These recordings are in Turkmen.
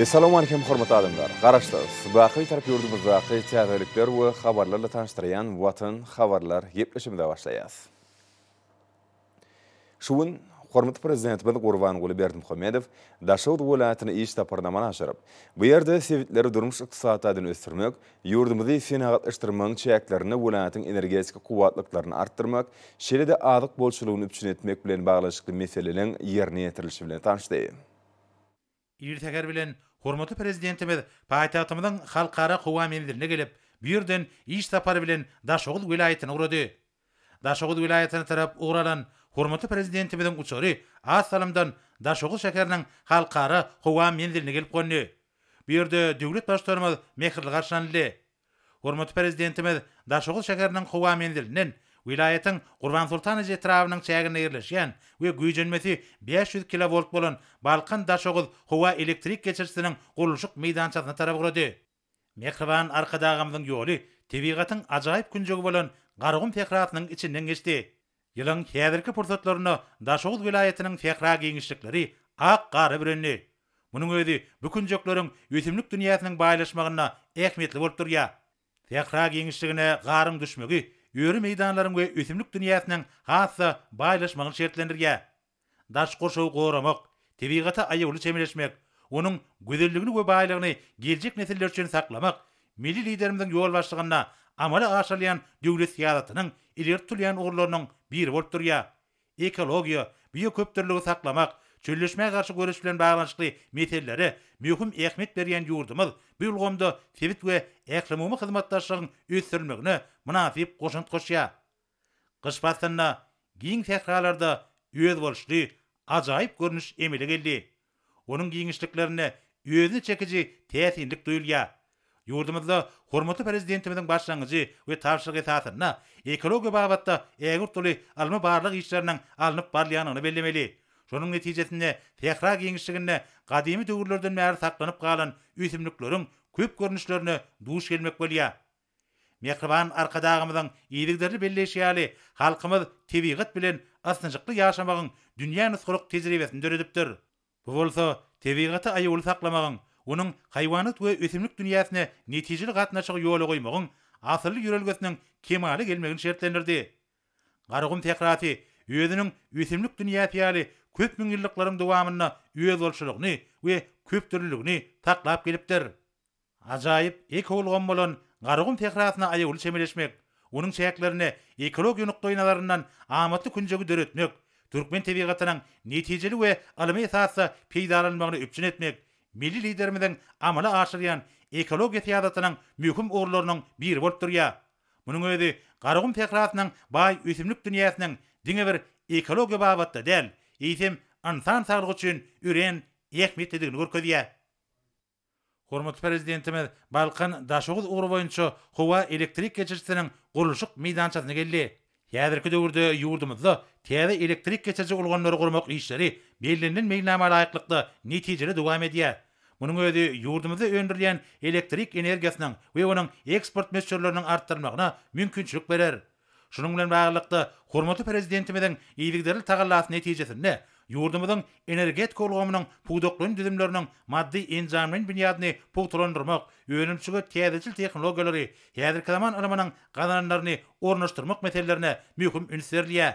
Essalawmalikim hormatly adamlar! Garaşsyz, baky Bitarap ýurdumyzdaky täzelikler we habarlarla tanyşdyrýan Watan habarlar gepleşigimize başlaýas. Şu gün hormatly Prezidentimiz Gurbanguly Berdimuhamedow Daşoguz welaýatyna iş saparyny amala aşyryp, bu ýerde sebitleri durmuş-ykdysady taýdan ösdürmek, ýurdumyzy senagatlaşdyrmagyň çäklerinde welaýatyň energetika kuwwatlyklaryny artdyrmak, şeýle-de azyk bolçulygyny üpjün etmek bilen baglanyşykly meseleleriň ýerine ýetirilişi bilen tanyşdy. Ir säher bilen hormatly Prezidentimiz paýtagtymyzyň Halkara howa menziline gelip, bu ýerden iş sapary bilen Daşoguz welaýatyna ugrady. Daşoguz welaýatyna tarap ugur alan hormatly Prezidentimiziň uçary az salymdan Daşoguz şäheriniň Halkara howa menziline gelip gondy. Bu ýerde döwlet Baştutanymyz mähirli garşylanyldy. Hormatly Prezidentimiz Daşoguz şäheriniň howa menzilinden welaýatyň Gurbansoltan eje etrabynyň çäginde ýerleşýän we güýjenmesi 500 kilowolt bolan Balkan-Daşoguz howa elektrik geçirijisiniň gurluşyk meýdançasyna tarap ugrady. Mähriban Arkadagymyzyň ýoly tebigatyň ajaýyp künjegi bolan Garagum sährasynyň içinden geçdi. Ýylyň häzirki pursatlarynda Daşoguz welaýatynyň sähra giňişlikleri ak gara bürendi. Munuň özi bu künjekleriň ösümlik dünýäsiniň baýlaşmagynda ähmiýetli bolup durýar. Sähra giňişligine garyň düşmegi öri meýdanlaryň we ösümlik dünýäsiniň has-da baýlaşmagyny şertlendirýär. Daş gurşawy goramak, tebigata aýawly çemeleşmek, onuň gözelligini we baýlygyny geljek nesiller üçin saklamak milli Liderimiziň ýolbaşçylygynda amala aşyrylýan döwlet syýasatynyň ileri tutulýan ugurlarynyň biri bolup durýar. Ekologiýa, bioköpdürlüligi saklamak, çölleşmä garşy göreş bilen baglanyşykly meselelere möhüm ähmiýet berýän ýurdumyz bu ulgamda sebit we ählumumy hyzmatdaşlygyň ösdürilmegine mynasyp goşant goşýar. Gyş paslynda giň sähralarda özboluşly ajaýyp görnüş emele geldi. Onuň giňişliklerinde özüne çekiji täsinlik duýulýar. Ýurdumyzda hormatly Prezidentimiziň başlangyjy we tabşyrygy esasynda ekologiýa babatda ägirt uly ylmy-barlag işleriniň alnyp barylýandygyny bellemeli. Şonuň netijesinde sähra giňişliginde gadymy döwürlerden bäri saklanyp galan ösümlikleriň köp görnüşlerine duş gelmek bolýar. Mähriban Arkadagymyzyň yzygiderli belleýşi ýaly, halkymyz tebigat bilen ysnyşykly ýaşamagyň dünýä nusgalyk tejribesini döredipdir. Bu bolsa tebigaty aýawly saklamagyň, onuň haýwanat we ösümlik dünýäsine netijeli gatnaşygy ýola goýmagyň asylly ýörelgesiniň kemala gelmegini şertlendirdi. Garagum sährasy özüniň ösümlik dünýäsi ýaly köp müňýyllyklaryň dowamynda özboluşlylygyny we köpdürlüligini saklap gelipdir. Ajaýyp ekoulgam bolan Garagum sährasyna aýawly çemeleşmek, onuň çäklerinde ekologiýa nukdaýnazaryndan amatly künjegi döretmek, türkmen tebigatynyň netijeli we ylmy esasda peýdalanylmagyny üpjün etmek milli Liderimiziň amala aşyrýan ekologiýa syýasatynyň möhüm ugurlarynyň biri bolup durýar. Munuň özi Garagum sährasynyň baý ösümlik dünýäsiniň diňe bir ekologiýa babatda däl, eýsem, ynsan saglygy üçin örän ähmiýetlidigini görkezýär. Hormatly Prezidentimiz Balkan, Daşoguz ugry boýunça howa elektrik geçirijisiniň gurluşyk meýdançasyna geldi. Häzirki döwürde ýurdumyzda täze elektrik geçiriji ulgamlary gurmak işleri bellenilen meýilnama laýyklykda netijeli dowam edýär. Munuň özi ýurdumyzda öndürilýän elektrik energiýasynyň we onuň eksport möçberleriniň artdyrylmagyna mümkinçilik berer. Şunuň bilen baglylykda, hormatly Prezidentimiziň yzygiderli tagallasy netijesinde, ýurdumyzyň energetika ulgamynyň pudaklaýyn düzümleriniň maddy-enjamlaýyn binýadyny pugtalandyrmak, önümçilige täzeçil tehnologiýalary, häzirki zaman ylmynyň gazananlaryny ornaşdyrmak meselelerine möhüm üns berilýär.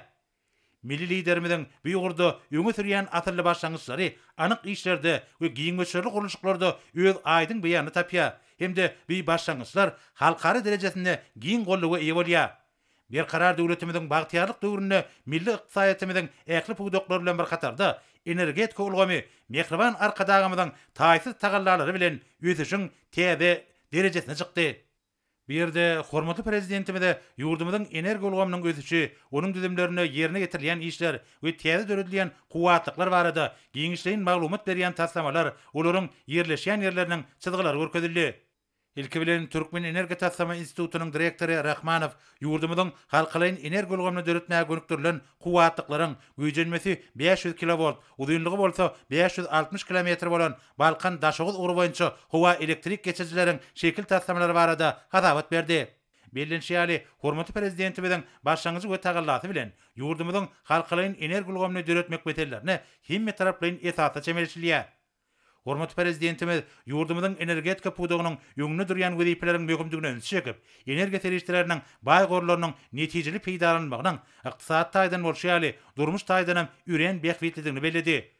Milli Liderimiziň bu ugurda öňe sürýän asylly başlangyçlary anyk işlerde we giň möçberli gurluşyklarda öz aýdyň beýanyny tapýar hem-de bu başlangyçlar halkara derejesinde giň goldawa eýe bolýar. Berkarar döwletimiziň bagtyýarlyk döwründe milli ykdysadyýetimiziň ähli pudaklary bilen bir hatarda energetika ulgamy mähriban Arkadagymyzyň taýsyz tagallalary bilen ösüşiň täze derejesine çykdy. Bu ýerde hormatly Prezidentimize ýurdumyzyň energiýa ulgamynyň ösüşi, onuň düzümlerinde ýerine ýetirilýän işler we täze döredilýän kuwwatlyklar barada giňişleýin maglumat berýän taslamalar, olaryň ýerleşýän ýerleriniň çyzgylary görkezildi. Ilki bilen Türkmenenergotaslama institutynyň direktory Rahmanow ýurdumyzyň halkalaýyn energiýa ulgamyny döretmäge gönükdirilen kuwwatlyklaryň güýjenmesi 500 kilowolt, uzynlygy bolsa 560 kilometr bolan Balkan, Daşoguz ugry boýunça howa elektrik geçirijileriň şekil taslamalary barada hasabat berdi. Bellenişi ýaly, hormatly Prezidentimiziň başlangyjy we tagallasy bilen, ýurdumyzyň halkalaýyn energiýa ulgamyny döretmek meselelerine hemmetaraplaýyn esasda çemeleşilýär. Hormatly Prezidentimiz ýurdumyzyň energetika pudagynyň öňünde durýan wezipeleriň möhümdigine ünsi çekip, energiýa serişdeleriniň baý gorlarynyň netijeli peýdalanylmagynyň ykdysady taýdan bolşy ýaly, durmuş taýdanam örän bähbitlidigini belledi.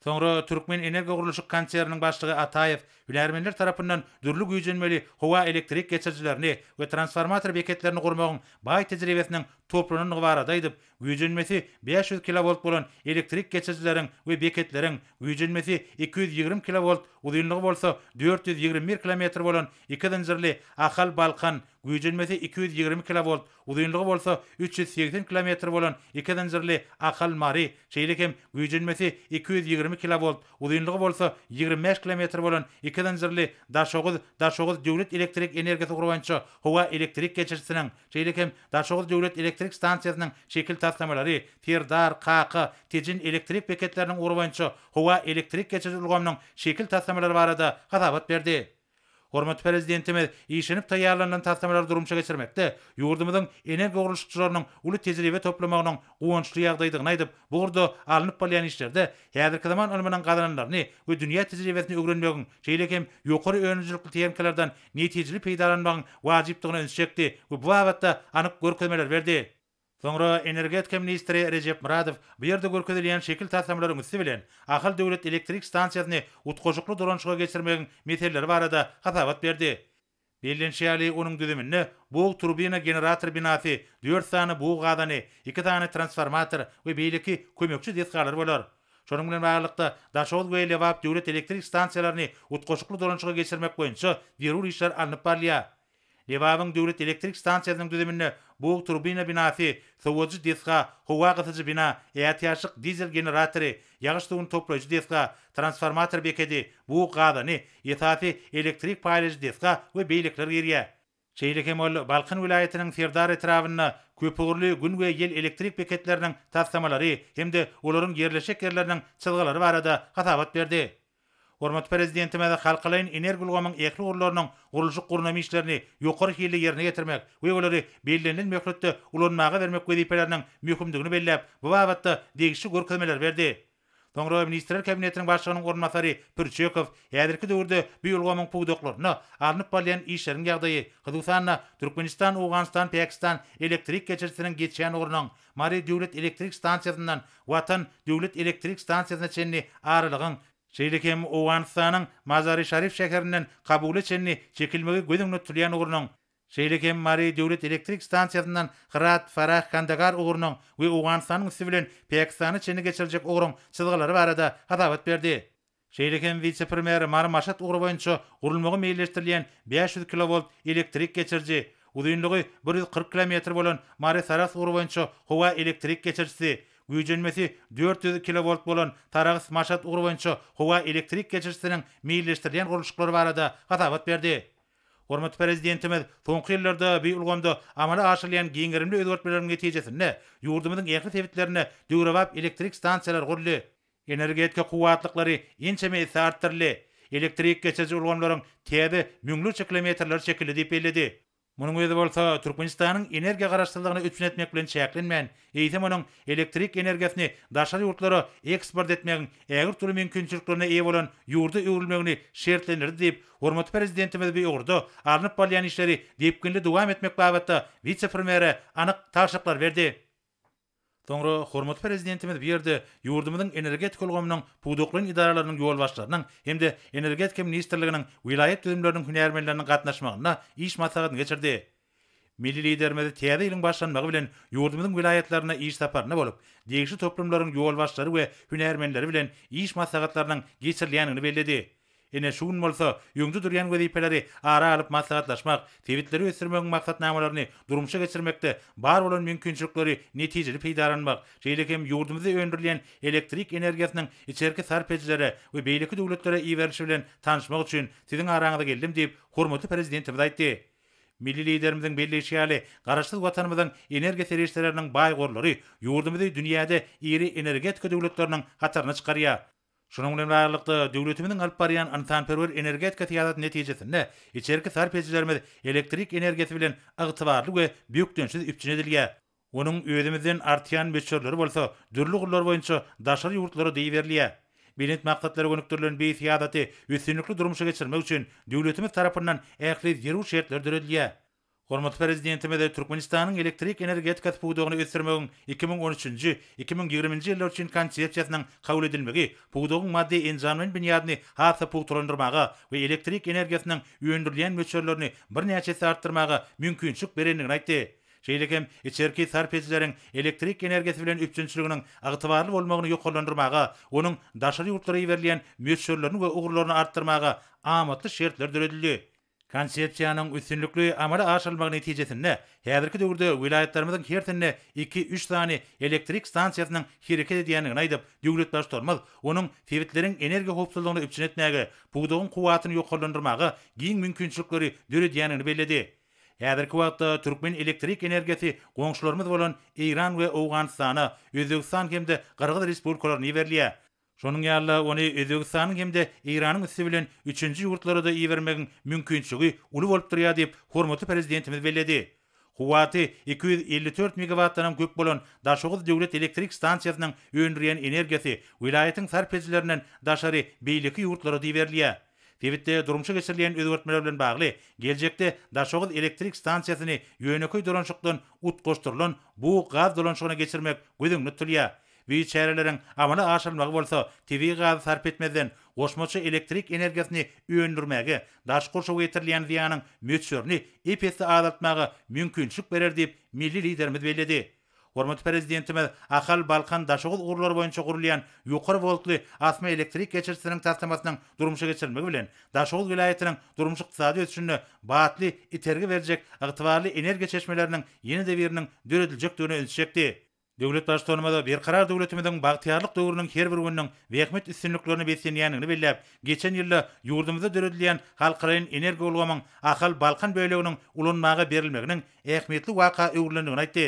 Soňra Türkmenenergogurluşyk konserniniň başlygy Ataýew hünärmenler tarapyndan dürli güýjenmeli howa elektrik geçirijilerini we transformator beketlerini gurmagyň baý tejribesiniň toplanandygy barada aýdyp, güýjenmesi 500 kilowolt bolan elektrik geçirijileriň we beketleriň, güýjenmesi 220 kilowolt, uzynlygy bolsa 421 kilometr bolan iki zynjyrly Ahal-Balkan, güýjenmesi 220 kilowolt, uzynlygy bolsa 380 kilometr bolan iki zynjyrly Ahal-Mary, şeýle hem güýjenmesi 220 kilowolt, uzynlygy bolsa 25 kilometr bolan iki zynjyrly Daşoguz, Daşoguz döwlet elektrik energiýasy ugry boýunça howa elektrik geçirijisiniň, şeýle hem Daşoguz döwlet elektrik stansiýasynyň şekil taslamalary, Serdar, Kaka, Tejen elektrik beketleriniň ugry boýunça howa elektrik geçiriji ulgamynyň şekil taslamalary barada hasabat berdi. Hormatly Prezidentimiz işlenip taýýarlanylan taslamalary durmuşa geçirmekde ýurdumyzyň energogurluşykçylarynyň uly tejribe toplamagynyň guwançly ýagdaýdygyny aýdyp, bu ugurda alnyp barylýan işlerde häzirki zaman ylmynyň gazananlaryny we dünýä tejribesini öwrenmegiň, şeýle hem ýokary önümçilikli tehnikalardan netijeli peýdalanmagyň wajypdygyna ünsi çekdi we bu babatda anyk görkezmeleri berdi. Soňra energetika ministri Rejep Myradow bu ýerde görkezilýän şekil taslamalaryň üsti bilen Ahal döwlet elektrik stansiýasyny utgaşykly dolanyşyga geçirmegiň meseleleri barada hasabat berdi. Bellenişi ýaly, onuň düzüminde bug turbina generator binasy, dört sany bug gazany, iki sany transformator we beýleki kömekçi desgalar bolar. Şonuň bilen baglylykda, Daşoguz we Lebap döwlet elektrik stansiýalaryny utgaşykly dolanyşyga geçirmek boýunça zerur işler alnyp barylýar. Lebabyň döwlet elektrik stansiýasynyň düzüminde bug turbina binasy, sowadyjy desga, howa gysyjy bina, ätiýaçlyk dizel generatory, ýagyş suwuny toplaýjy desga, transformator bekedi, bug gazany, esasy elektrik paýlaýjy desga we beýlekiler girýär. Şeýle hem ol Balkan welaýatynyň Serdar etrabynda köpugurly Gün we ýel elektrik beketleriniň taslamalary hem-de olaryň ýerleşjek ýerleriniň çyzgylary barada hasabat berdi. Hormatly Prezidentimiz halkalaýyn energoulgamyň ähli ugurlarynyň gurluşyk-gurnama işlerini ýokary hilli ýerine ýetirmek we olary bellenilen möhletde ulanmaga bermek wezipeleriniň möhümdigini belläp, bu babatda degişli görkezmeleri berdi. Soňra Ministrler Kabinetiniň Başlygynyň orunbasary Pürçekow häzirki döwürde bu ulgamyň pudaklarynda alnyp barylýan işleriň ýagdaýy, hususan-da, Türkmenistan-Owganystan-Pakistan elektrik geçirijisiniň geçýän ugrunyň Mary döwlet elektrik stansiýasyndan Watan döwlet elektrik stansiýasyna çenli aralygyň, şeýle hem Owganystanyň Mazari-Şarif şäherinden Kabula çenli çekilmegi göz öňünde tutulýan ugrunyň, şeýle hem Mary döwlet elektrik stansiýasyndan Hyrat, Farah, Kandahar ugrunyň we Owganystanyň üsti bilen Pakistana çenli geçiriljek ugruň çyzgylary barada hasabat berdi. Şeýle hem wise-premýer Mary-Maşat ugry boýunça gurulmagy meýilleşdirilýän 500 kilowolt elektrik geçiriji, uzynlygy 140 kilometr bolan Mary-Sarahs ugry boýunça howa elektrik geçirijisi, güýjenmesi 400 kilowolt bolan Sarahs-Maşat ugry boýunça howa elektrik geçirijisiniň meýilleşdirilýän gurluşyklary barada hasabat berdi. Hormatly Prezidentimiz soňky ýyllarda bu ulgamda amala aşyrylýan giň gerimli özgertmeleriň netijesinde ýurdumyzyň ähli sebitlerinde döwrebap elektrik stansiýalary guruldy. Energetika kuwwatlyklary ençeme esse artdyryldy. Elektrik geçiriji ulgamlaryň täze müňlerçe kilometrleri çekildi diýip belledi. Munuň özi bolsa Türkmenistanyň energiýa garaşsyzlygyny üpjün etmek bilen çäklenmän, eýsem onuň elektrik energiýasyny daşary ýurtlara eksport etmegiň ägirt uly mümkinçiliklerine eýe bolan ýurda öwrülmegini şertlendirdi diýip, hormatly Prezidentimiz bu ugurda alnyp barylýan işleri depginli dowam etmek babatda wise-premýere anyk tabşyryklar berdi. Soňra hormatly Prezidentimiz bu ýerde ýurdumyzyň energetika ulgamynyň pudaklaýyn edaralarynyň ýolbaşçylarynyň hem-de Energetika ministrliginiň welaýat düzümleriniň hünärmenleriniň gatnaşmagynda iş maslahatyny geçirdi. Milli Liderimiz täze ýylyň başlanmagy bilen ýurdumyzyň welaýatlarynda iş saparynda bolup, degişli toplumlaryň ýolbaşçylary we hünärmenleri bilen iş maslahatlarynyň geçirilýändigini belledi. Ine, şu gün bolsa, öňde durýan wezipeleri ara alyp maslahatlaşmak, sebitleri ösdürmegiň maksatnamalaryny durmuşa geçirmekde bar bolan mümkinçilikleri netijeli peýdalanmak, şeýle hem ýurdumyzda öndürilýän elektrik energiýasynyň içerki sarp edijilere we beýleki döwletlere iberilişi bilen tanyşmak üçin siziň araňyza geldim diýip, hormatly Prezidentimiz aýtdy. Milli Liderimiziň belleýşi ýaly, Garaşsyz Watanymyzyň energiýa serişdeleriniň baý gorlary ýurdumyzy dünýäde iri energetika döwletleriniň hataryna çykarýar. Şunuň bilen baglylykda, döwletimiziň alyp barýan ynsanperwer energetika syýasaty netijesinde içerki sarp edijilerimiz elektrik energiýasy bilen ygtybarly we bökdençsiz üpjün edilýär. Onuň özümizden artýan möçberleri bolsa dürli ugurlar boýunça daşary ýurtlara-da iberilýär. Belent maksatlara gönükdirilen beýik syýasaty üstünlikli durmuşa geçirmek üçin döwletimiz tarapyndan ähli zerur şertler döredilýär. Hormatly Prezidentimiz Türkmenistanyň elektrik energetikasy pudagyny ösdürmegiň 2013-nji, 2020-nji ýyllar üçin Konsepsiýasynyň kabul edilmegi pudagyň maddy-enjamlaýyn binýadyny has-da pugtalandyrmaga we elektrik energiýasynyň öndürilýän möçberlerini birnäçe esse artdyrmaga mümkinçilik berendigini aýtdy. Şeýle hem içerki sarp edijileriň elektrik energiýasy bilen üpjünçiliginiň ygtybarly bolmagyny ýokarlandyrmaga, onuň daşary ýurtlara iberilýän möçberlerini we ugurlaryny artdyrmaga amatly şertler döredildi. Konsepsiýanyň üstünlikli amala aşyrylmagy netijesinde, häzirki döwürde welaýatlarymyzyň hersinde iki-üç sany elektrik stansiýasynyň hereket edýändigini aýdyp, döwlet Baştutanymyz onuň sebitleriň energiýa howpsuzlygyny üpjün etmäge, pudagyň kuwwatyny ýokarlandyrmaga giň mümkinçilikleri döredýändigini belledi. Häzirki wagtda türkmen elektrik energiýasy goňşularymyz bolan Eýran we Owganystana, Özbegistan hem-de Gyrgyz Respublikalaryna iberilýär. Şonuň ýaly-da, ony Özbegistanyň hem-de Eýranyň üsti bilen üçünji ýurtlara-da ibermegiň mümkinçiligi uly bolup durýar diýip, hormatly Prezidentimiz belledi. Kuwwaty 254 megawatdanam köp bolan Daşoguz döwlet elektrik stansiýasynyň öndürýän energiýasy welaýatyň sarp edijilerinden daşary beýleki ýurtlara-da iberilýär. Sebitde durmuşa geçirilýän özgertmeler bilen bagly, geljekde Daşoguz elektrik stansiýasyny ýönekeý dolanyşykdan utgaşdyrylan bug gaz dolanyşygyna geçirmek göz öňünde tutulýar. Bu çäreleriň amala aşyrylmagy bolsa tebigy gazy sarp etmezden, goşmaça elektrik energiýasyny öndürmäge, daşky gurşawa ýetirilýän zyýanyň möçberini ep-esli azaltmaga mümkinçilik berer diýip, milli Liderimiz belledi. Hormatly Prezidentimiz Ahal, Balkan, Daşoguz ugurlary boýunça gurulýan ýokary woltly asma elektrik geçirijisiniň taslamasynyň durmuşa geçirilmegi bilen, Daşoguz welaýatynyň durmuş-ykdysady ösüşinde batly itergi berjek ygtybarly energiýa çeşmeleriniň ýene-de biriniň dörediljekdigine ünsi çekdi. Döwlet Baştutanymyz Berkarar döwletimiziň bagtyýarlyk döwrüniň her bir gününiň zähmet üstünliklerine beslenýändigini belläp, geçen ýylda ýurdumyzda döredilýän halkalaýyn energoulgamyň Ahal-Balkan böleginiň ulanmaga berilmeginiň ähmiýetli waka öwrülendigini aýtdy.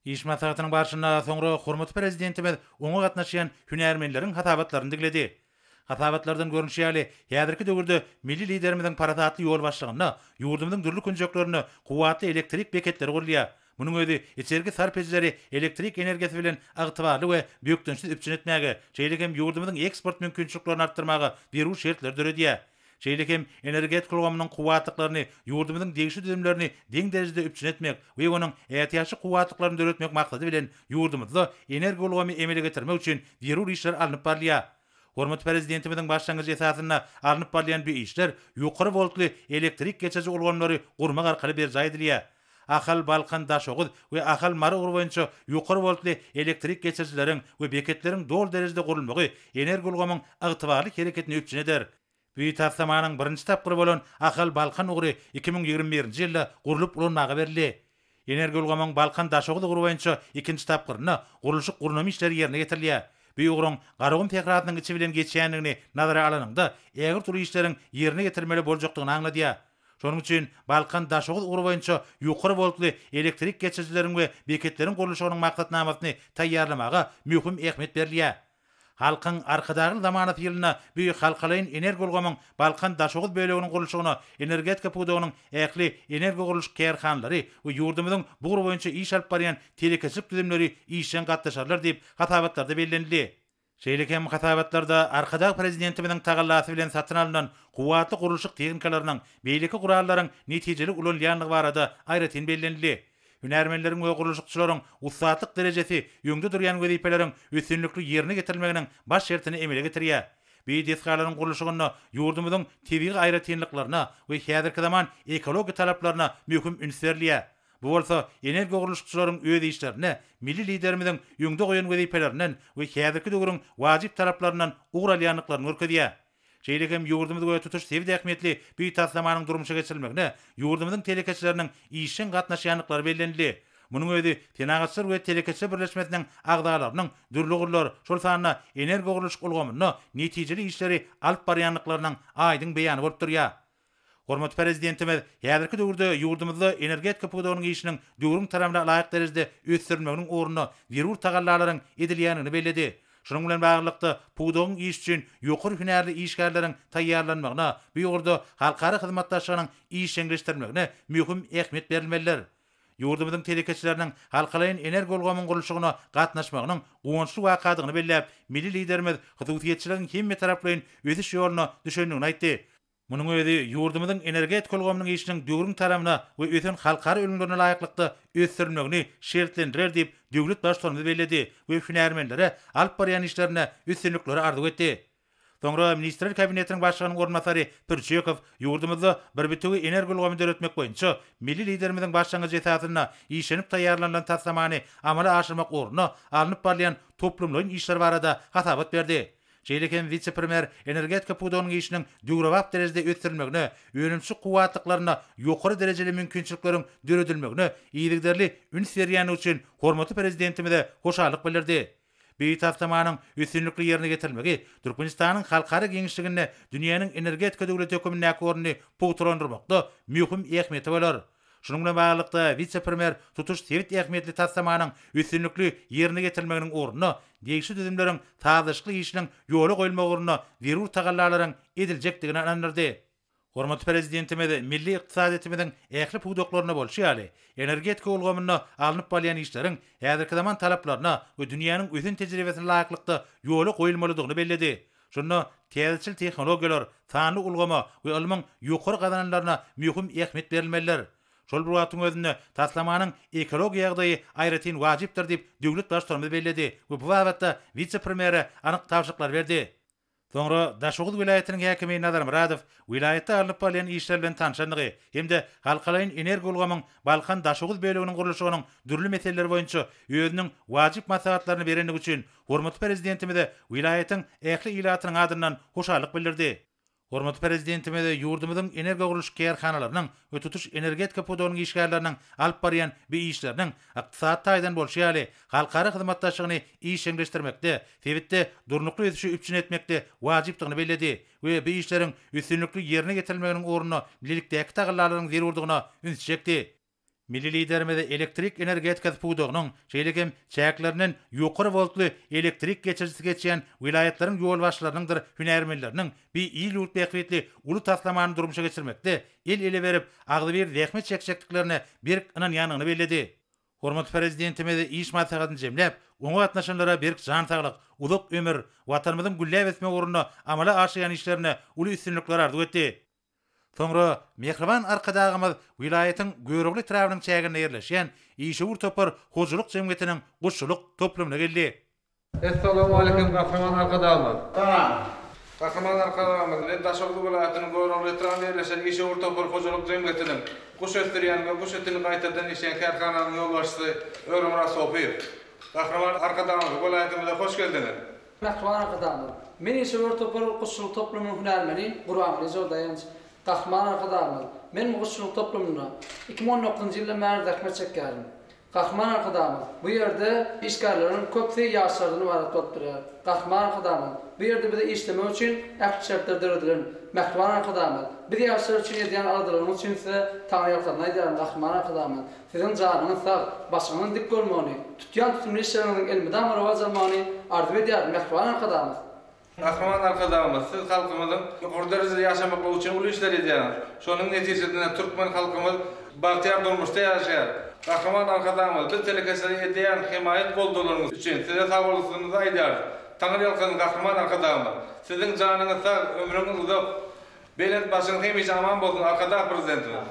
Iş maslahatynyň barşynda soňra hormatly Prezidentimiz oňa gatnaşýan hünärmenleriň hasabatlaryny diňledi. Hasabatlardan görnüşi ýaly, häzirki döwürde milli Liderimiziň parasatly ýolbaşçylygynda ýurdumyzyň dürli künjeklerinde kuwwatly elektrik beketleri gurulýar. Munuň özi içerki sarp edijileri elektrik energiýasy bilen ygtybarly we bökdençsiz üpjün etmäge, şeýle hem ýurdumyzyň eksport mümkinçiliklerini artdyrmaga zerur şertleri döredýär. Şeýle hem energetika ulgamynyň kuwwatlyklaryny ýurdumyzyň degişli düzümlerini deň derejede üpjün etmek we onuň ätiýaçlyk kuwwatlyklaryny döretmek maksady bilen ýurdumyzda energoulgamy emele getirmek üçin zerur işler alnyp barylýar. Hormatly Prezidentimiziň başlangyjy esasynda alnyp barylýan bu işler ýokary woltly elektrik geçiriji ulgamlary gurmak arkaly berjaý edilýär. Ahal, Balkan, Daşoguz we Ahal, Mary ugry boýunça ýokary woltly elektrik geçirijileriň we beketleriň doly derejede gurulmagy energoulgamyň ygtybarly hereketini üpjün eder. Bu taslamanyň birinji tapgyry bolan Ahal, Balkan ugry 2021-nji ýylda gurlup ulanmaga berildi. Energoulgamyň Balkan, Daşoguz ugry boýunça ikinji tapgyrynda gurluşyk-gurnama işleri ýerine ýetirilýär. Bu ugruň Garagum sährasynyň içi bilen geçýändigini nazara alanyňda, ägirt uly işleriň ýerine ýetirilmeli boljakdygyny aňladýar. Şonuň üçin Balkan, Daşoguz ugry boýunça ýokary woltly elektrik geçirijileriň we beketleriň gurluşygynyň maksatnamasyny taýýarlamaga möhüm ähmiýet berilýär. Halkyň Arkadagly zamanasy ýylynda bu halkalaýyn energoulgamyň Balkan, Daşoguz böleginiň gurluşygyna energetika pudagynyň ähli energogurluşyk kärhanalary we ýurdumyzyň bu ugur boýunça iş alyp barýan telekeçilik düzümleri işjeň gatnaşarlar diýip, hasabatlarda bellenildi. Şeýle hem hasabatlarda Arkadag Prezidentimiziň tagallasy bilen satyn alnan kuwwatly gurluşyk tehnikalarynyň, beýleki gurallaryň netijeli ulanylýandygy barada aýratyn bellenildi. Hünärmenleriň we gurluşykçylaryň ussatlyk derejesi öňde durýan wezipeleriň üstünlikli ýerine ýetirilmeginiň baş şertini emele getirýär. Bu desgalaryň gurluşygynda ýurdumyzyň tebigy aýratynlyklaryna we häzirki zaman ekologiýa talaplaryna möhüm üns berilýär. Bu bolsa energogurluşykçylaryň öz işlerinde milli Liderimiziň öňde goýan wezipelerinden we häzirki döwrüň wajyp talaplaryndan ugur alýandyklaryny görkezýär. Şeýle hem ýurdumyz we tutuş sebit ähmiýetli bu taslamanyň durmuşa geçirilmegine ýurdumyzyň telekeçileriniň işjeň gatnaşýandyklary bellenildi. Munuň özi Senagatçylar we telekeçiler birleşmesiniň agzalarynyň dürli ugurlar, şol sanda energogurluşyk ulgamynda netijeli işleri alyp barýandyklarynyň aýdyň beýany bolup durýar. Hormatly Prezidentimiz häzirki döwürde ýurdumyzda energetika pudagynyň işiniň döwrüň talabyna laýyk derejede ösdürilmeginiň ugrunda zerur tagallalaryň edilýändigini belledi. Şunuň bilen baglylykda, pudagyň işi üçin ýokary hünärli işgärleriň taýýarlanmagyna, bu ugurda halkara hyzmatdaşlygynyň işjeňleşdirilmegine möhüm ähmiýet berilmelidir. Ýurdumyzyň telekeçileriniň halkalaýyn energoulgamyň gurluşygyna gatnaşmagynyň guwançly wakadygyny belläp, milli Liderimiz hususyýetçiligiň hemmetaraplaýyn ösüş ýoluna düşendigini aýtdy. Munuň özi ýurdumyzyň energetika ulgamynyň işiniň döwrüň talabyna we ösen halkara ülňülerine laýyklykda ösdürilmegini şertlendirer diýip, döwlet Baştutanymyz belledi we hünärmenlere alyp barýan işlerinde üstünlikleri arzuw etdi. Soňra Ministrler Kabinetiniň Başlygynyň orunbasary Pürçekow ýurdumyzda bir bitewi energoulgamy döretmek boýunça milli Liderimiziň başlangyjy esasynda işlenip taýýarlanylan taslamany amala aşyrmak ugrunda alnyp barylýan toplumlaýyn işler barada hasabat berdi. Şeýle hem wise-premýer energetika pudagynyň işiniň döwrebap derejede ösdürilmegine, önümçilik kuwwatlyklarynda ýokary derejeli mümkinçilikleriň döredilmegine yzygiderli üns berýändigi üçin hormatly Prezidentimize hoşallyk bildirdi. Bu taslamanyň üstünlikli ýerine ýetirilmegi Türkmenistanyň halkara giňişliginde dünýäniň energetika döwleti hökümindäki ornuny pugtalandyrmakda möhüm ähmiýeti bolar. Şunuň bilen baglylykda, wise-premýer tutuş sebit ähmiýetli taslamanyň üstünlikli ýerine ýetirilmeginiň ugrunda degişli düzümleriň sazlaşykly işiniň ýola goýulmagy ugrunda zerur tagallalaryň ediljekdigine ynandyrdy. Hormatly Prezidentimiz milli ykdysadyýetimiziň ähli pudaklarynda bolşy ýaly, energetika ulgamynda alnyp barylýan işleriň häzirki zaman talaplaryna we dünýäniň ösen tejribesine laýyklykda ýola goýulmalydygyny belledi. Şunda täzeçil tehnologiýalar, sanly ulgama we ylmyň ýokary gazananlaryna möhüm ähmiýet berilmelidir. Şol bir wagtyň özünde, taslamanyň ekologiýa ýagdaýy aýratyn wajypdyr diýip, döwlet Baştutanymyz belledi we bu babatda wise-premýere anyk tabşyryklary berdi. Soňra Daşoguz welaýatynyň häkimi Nazar Myradow welaýatda alnyp barylýan işler bilen tanşandygy hem-de halkalaýyn energoulgamyň Balkan-Daşoguz böleginiň gurluşygynyň dürli meseleleri boýunça özüniň wajyp maslahatlaryny berendigi üçin hormatly Prezidentimize welaýatyň ähli ilatynyň adyndan hoşallyk bildirdi. Hormatly Prezidentimiz ýurdumyzyň energogurluşyk kärhanalarynyň we tutuş energetika pudagynyň işgärleriniň alyp barýan bu işleriniň ykdysady taýdan bolşy ýaly, halkara hyzmatdaşlygyny işjeňleşdirmekde, sebitde durnukly ösüşi üpjün etmekde wajypdygyny belledi we bu işleriň üstünlikli ýerine ýetirilmeginiň ugrunda bilelikdäki tagallalaryň zerurdygyna ünsi çekdi. Milli Liderimiz elektrik energetikasy pudagynyň, şeýle hem çäklerinden ýokary woltly elektrik geçirijisi geçýän welaýatlaryň ýolbaşçylarynyňdyr hünärmenleriniň bi il-ýurt bähbitli uly taslamany durmuşa geçirmekde el-ele berip, agzybir zähmet çekjekdiklerine berk ynanýandygyny belledi. Hormatly Prezidentimiz iş maslahatyny jemläp, oňa gatnaşanlara berk jan saglyk, uzak ömür, Watanymyzyň gülläp ösmegi ugrunda amala aşyrýan işlerinde uly üstünlikler arzuw etdi. Soňra mähriban Arkadagymyz welaýatyň Görogly etrabynyň çäginde ýerleşýän Işewür topar hojalyk jemgyýetiniň guşçulyk toplumyna geldi. Essalawmaleýkim Gahryman Arkadagymyz! Salam! Gahryman Arkadagymyz, men Daşoguz welaýatynyň Görogly etrabynda ýerleşen Işewür topar hojalyk jemgyýetiniň guş ösdürýän we guş etini gaýtadan işleýän kärhananyň ýolbaşçysy Öremyrat Sopyýew. Gahryman Arkadagymyz, welaýatymyza hoş geldiňiz! Mähriban Arkadagymyz! Men Işewür topar guşçulyk toplumynyň hünärmeni Gurbanguly Jodaýanç. Gahryman Arkadagymyz! Men bu guşçulyk toplumynda 2019-njy ýyldan bäri zähmet çekýärin. Gahryman Arkadagymyz! Bu ýerde işgärleriň köpüsi ýaşlardan ybarat bolup durýar. Gahryman Arkadagymyz! Bu ýerde bize işlemek üçin ähli şertler döredilen. Mähriban Arkadagymyz! Biz ýaşlar üçin edýän aladalaryňyz üçin size Taňryýalkasyn aýdýaryn, Gahryman Arkadagymyz! Siziň janyňyz sag, başyňyzyň dik bolmagyny, tutýan tutumly işleriňiziň elmydama rowaç almagyny arzuw edýärin, mähriban Arkadagymyz! Gahryman Arkadagymyz, siz halkymyzyň ýokary derejede ýaşamaklygy üçin uly işler edýäňiz. Şonuň netijesinde türkmen halkymyz bagtyýar durmuşda ýaşaýar. Gahryman Arkadagymyz, biz telekeçilere edýän hemaýat goldawlaryňyz üçin size sagbolsunymyzy aýdýarys. Taňryýalkasyn Gahryman Arkadagymyz! Siziň janyňyz sag, ömrüňiz uzak, belent başyňyz hemişe aman bolsun Arkadag Prezidentimiz!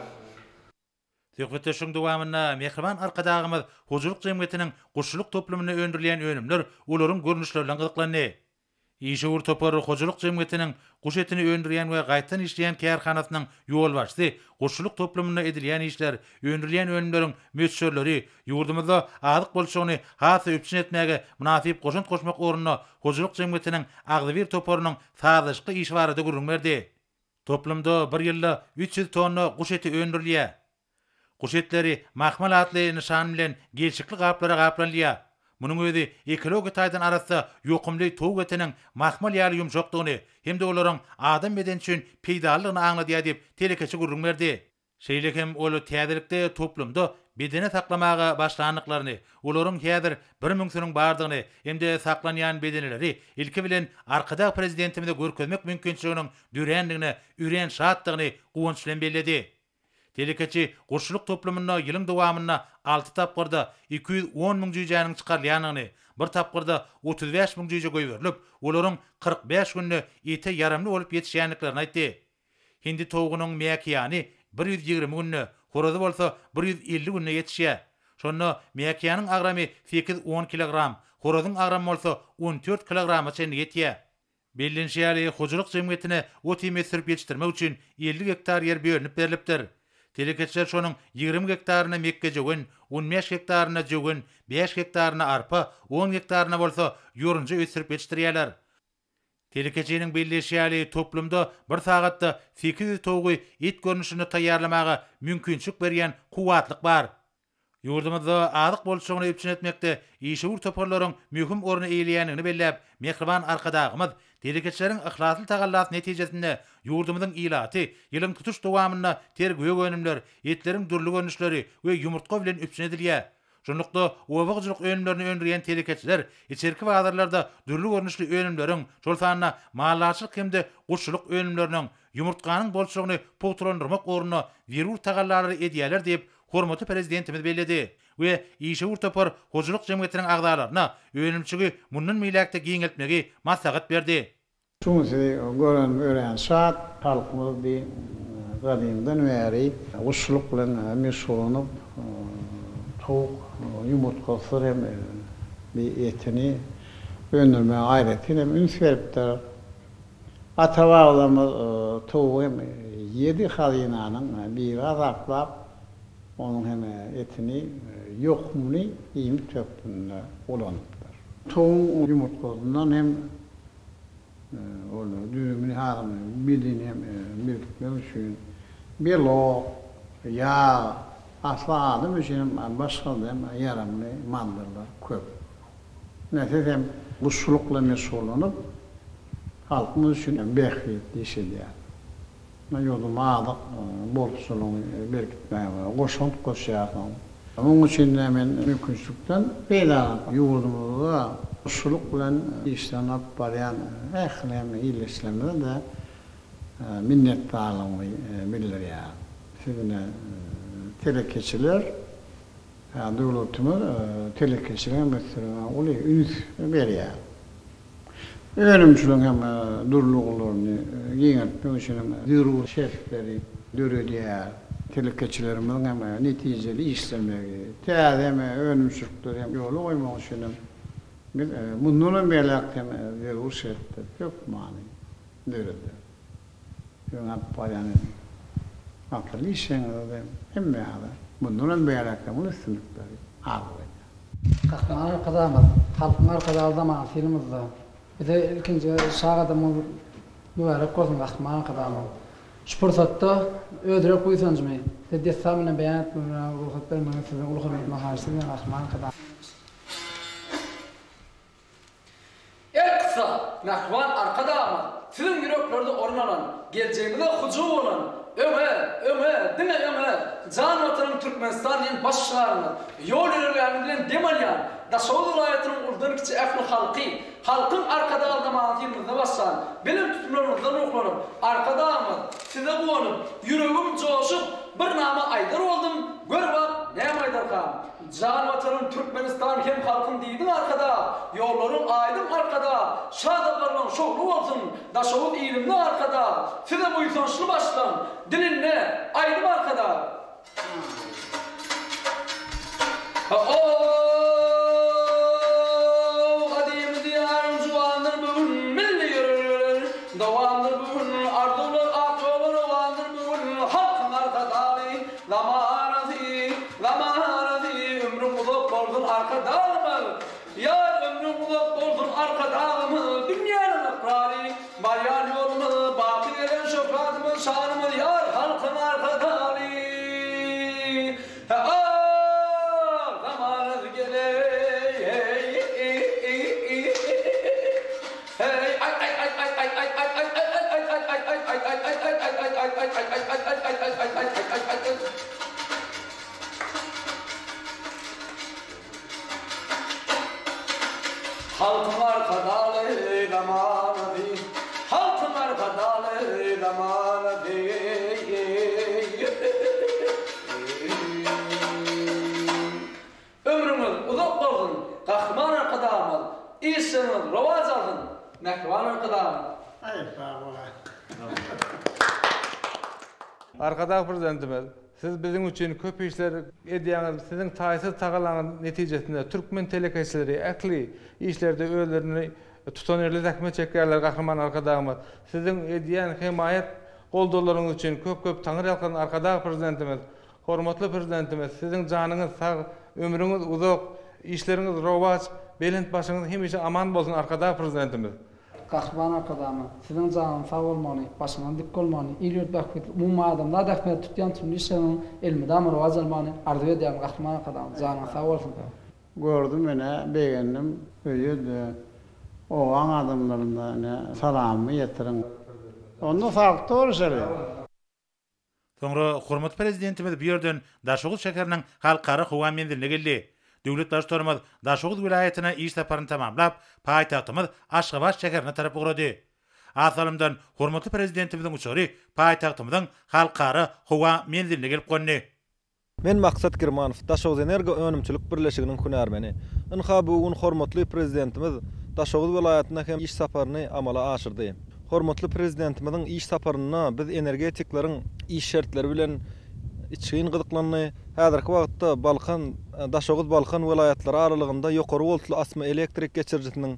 Söhbetdeşligiň dowamynda mähriban Arkadagymyz hojalyk jemgyýetiniň guşçulyk toplumynda öndürilýän önümler, olaryň görnüşleri bilen gyzyklandy. Işewür topar hojalyk jemgyýetiniň guş etini öndürýän we gaýtadan işleýän kärhanasynyň ýolbaşçysy guşçulyk toplumynda edilýän işler, öndürilýän önümleriň möçberleri, ýurdumyzda azyk bolçulygyny has-da üpjün etmäge mynasyp goşant goşmak ugrunda hojalyk jemgyýetiniň agzybir toparynyň sazlaşykly işi barada gürrüň berdi. Toplumda bir ýylda 300 tonna guş eti öndürilýär. Guş etleri Mahmal atly nyşan bilen gelşikli gaplara gaplanylýar. Munuň özi ekologiýa taýdan arassa ýokumly towuk etiniň mahmal ýaly ýumşakdygyny hem-de olaryň adam bedeni üçin peýdalydygyny aňladýar diýip, telekeçi gürrüň berdi. Şeýle hem ol täzelikde toplumda bedene saklamaga başlandyklaryny, olaryň häzir bir müňsüniň bardygyny hem-de saklanýan bedeneleri ilki bilen Arkadag Prezidentimize görkezmek mümkinçiliginiň dörändigine örän şatdygyny guwanç bilen belledi. Telekeçi guşçulyk toplumynda ýylyň dowamynda alty tapgyrda 210 müň jüýjäniň çykarylýandygyny, bir tapgyrda 35 müň jüýje goýberilip, olaryň 45 günde ete ýaramly bolup ýetişýändiklerini aýtdy. Hindi towugynyň mäkiýany 120 günde, horazy bolsa 150 günde ýetişýär. Şonda mäkiýanyň agramy sekiz-on kilogram, horazyň agramy bolsa on dört kilograma çenli ýetýär. Bellenişi ýaly, hojalyk jemgyýetine ot-iým ösdürip ýetişdirmek üçin 50 gektar ýer bölünip berlipdir. Telekeçiler şonuň 20 gektarynda mekgejöwen, on bäş gektarynda jöwen, bäş gektarynda arpa, on gektarynda bolsa ýorunja ösdürip ýetişdirýärler. Telekeçiniň belleýşi ýaly, toplumda bir sagatda 800 towugy et görnüşinde taýýarlamaga mümkinçilik berýän kuwwatlyk bar. Ýurdumyzda azyk bolçulygyny üpjün etmekde işewür toparlaryň möhüm orny eýeleýändigini belläp, mähriban Arkadagymyz telekeçileriň yhlasly tagallasy netijesinde ýurdumyzyň ilaty ýylyň tutuş dowamynda ter gök önümler, etleriň dürli görnüşleri we ýumurtga bilen üpjün edilýär. Şunlukda, oba hojalyk önümlerini öndürýän telekeçiler içerki bazarlarda dürli görnüşli önümleriň, şol sanda maldarçylyk hem-de guşçulyk önümleriniň, ýumurtganyň bolçulygyny pugtalandyrmak ugrunda zerur tagallalary edýärler diýip, hormatly Prezidentimiz belledi we işewür topar hojalyk jemgyýetiniň agzalaryna önümçigi mundan beýläk-de giňeltmegi maslahat berdi. Şu gün sizi görenime örän şat. Halkymyz bi gadymdan bäri guşçulyk bilen meşgullanyp, towuk ýumurtgasydyr hem bi etini öndürmäge aýratyn hem üns beripdir. Ata-babalarymyz towugy hem ýedi hazynanyň biri hasaplap, onuň hem etini ýokumly iýmit hökmünde ulanypdyr. Towugyň ýumurtgasyndan hem ol düzümini hasam bedeni hem berkitmek üçin belok, ýag, asla adam üçin hem başga-da hem ýaramly maddalar köp. Ine, siz hem guşçulyk bilen meşgullanyp, halkymyz üçin bähbitli iş edýärsiňiz. Ýurduň azyk bolçulygyny berkitmäge goşant goşýarsyňyz. Munuň üçin-de men mümkinçilikden peýdalanyp, ýurdumyzda guşçulyk bilen işlerini alyp barýan ähli hem ildeşlerimize-de minnetdarlygymy bildirýärin. Siz ine, telekeçiler Döwletimiz telekeçiligiň ösdürilmegine uly üns berýär. Önümçiligiň hem dürli ugurlaryny giňeltmek üçin hem zerur şertleri döredýär. Telekeçilerimiziň hem netijeli işlemegi, täze hem önümçilikleri hem ýola goýmak üçin hem biz mundan hem beýläk hem zerur şertleri hökmany dörederis. Siziň alyp barýan asylly işleriňizde hemme ýaly mundan hem beýläk hem uly üstünlikleri arzuw edýän. Gahryman Arkadagymyz Halkyň Arkadagly zamanasy ýylymyzda bize ilkinji şa gadamyňyz mübärek bolsun Gahryman Arkadagymyz. Şu pursatda öz ýürek buýsanjymy size dessan bilen beýan etmegime rugsat bermegiňizi sizden uly hormat bilen haýyş edýän Gahryman Arkadagymyz. Elkyssa, mähriban Arkadagymyz, siziň ýüreklerde orun alan, geljegimize hyjuw bolan, Öňe, öňe, diňe öňe, jan Watanym Türkmenistan diýen baş şygaryňyz, ýol-ýörelgäňiz bilen dem alýan Daşoguz welaýatynyň uludan-kiçi ähli halky, Halkyň Arkadagly zamanasy ýylymyzda başlan belent tutumlaryňyzdan ruhlanyp, Arkadagymyz, size guwanyp, ýüregim joşup, bir nama aýdar boldum, gör-bak, näme aýdarkam? Jan Watanym Türkmenistan hem halkym diýdiň Arkadag, Ýollaryň aýdyň Arkadag, Şa saparlaň şowly bolsun, Daşoguz ilimde Arkadag, Size buýsançly başlan, Dilinde aýdym Arkadag. Ho-o-ow gadymy diýaryň juwandyr bu gün, Milli ýörelgeler dowamdyr bu gün, Arzuwlar ak ýola rowandyr bu gün, Halkyň Arkadagy zamanasy. Zamanasy ömrüň uzak bolsun Arkadagymyz Ýar ömrüň uzak bolsun Arkadagymyz Dünýäniň ykrary barýan ýolumyz Baky gelen şöhratymyz şanymyz Ýar halkyň Arkadagy He-a zamanasy geleý Halkyň Arkadaly zamanasy, Halkyň Arkadaly zamanasy. Işleriňiz rowaç alsyn, mähriban Arkadagymyz! Aý sag bol. Arkadag Prezidentimiz, siz biziň üçin köp işler edýäňiz, siziň taýsyz tagallaňyz netijesinde türkmen telekeçileri ähli işlerde özlerini tutanýerli zähmet çekýärler Gahryman Arkadagymyz, siziň edýän hemaýat goldawlaryňyz üçin köp köp taňryýalkasyn Arkadag Prezidentimiz, Hormatly Prezidentimiz, siziň janyňyz sag, ömrüňiz uzak, işleriňiz rowaç, belent başyňyz hemişe aman bolsun Arkadag Prezidentimiz. Gahryman Arkadagymyz, siziň janyňyz sag bolmagyny, başyňyzyň dik bolmagyny, il-ýurt bähbitli, umumadamzat ähmiýetli tutýan tutumly işleriňiziň elmydama rowaç almagyny arzuw edýärin Gahryman Arkadagymyz, janyňyz sag bolsun! Gördüm ine, begendim. Öýe-de, obaň adamlaryna ine, salamymy ýetiriň. Onda saglykda görüşeli. Soňra hormatly Prezidentimiz bu ýerden Daşoguz şäheriniň Halkara howa menziline geldi. Döwlet Baştutanymyz Daşoguz welaýatyna iş saparyny tamamlap, paýtagtymyz Aşgabat şäherine tarap ugrady. Az salymdan hormatly Prezidentimiziň uçary paýtagtymyzyň Halkara howa menziline gelip gondy. Men Maksat Girmanow, Daşoguzenergo önümçilik birleşiginiň hünärmeni. Ynha bu gün hormatly Prezidentimiz Daşoguz welaýatyna hem iş saparyny amala aşyrdy. Hormatly Prezidentimiziň iş saparynda biz energetikleriň iş şertleri bilen içgin gyzyklandy. Häzirki wagtda Balkan, Daşoguz-Balkan welaýatlary aralygynda ýokary woltly asma elektrik geçirijisiniň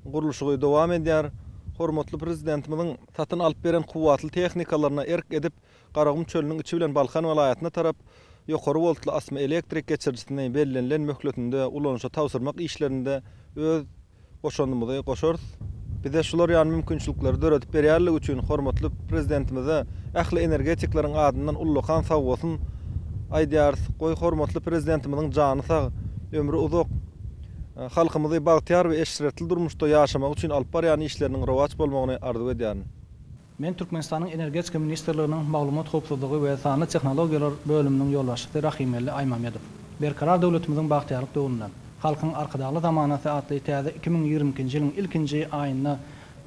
gurluşygy dowam edýär. Hormatly Prezidentimiziň satyn alyp beren kuwwatly tehnikalaryna erk edip, Garagum çölüniň içi bilen Balkan welaýatyna tarap ýokary woltly asma elektrik geçirijisini bellenilen möhletinde ulanyşa tabşyrmak işlerinde öz goşandymyzy goşarys. Bize şular ýaly mümkinçilikleri döredip berýänligi üçin hormatly Prezidentimize ähli energetikleriň adyndan ullakan sagbolsun aýdýarys. Goý, hormatly Prezidentimiziň jany sag, ömri uzak, halkymyzy bagtyýar we eşretli durmuşda ýaşamagy üçin alyp barýan işleriniň rowaç bolmagyny arzuw edýärin. Men Türkmenistanyň Energetika ministrliginiň Maglumat howpsuzlygy we sanly tehnologiýalar bölüminiň ýolbaşçysy Rahymgeldi Aýmamedow. Berkarar döwletimiziň bagtyýarlyk döwründe, Halkyň Arkadagly zamanasy atly täze 2022-nji ýylyň ilkinji aýynda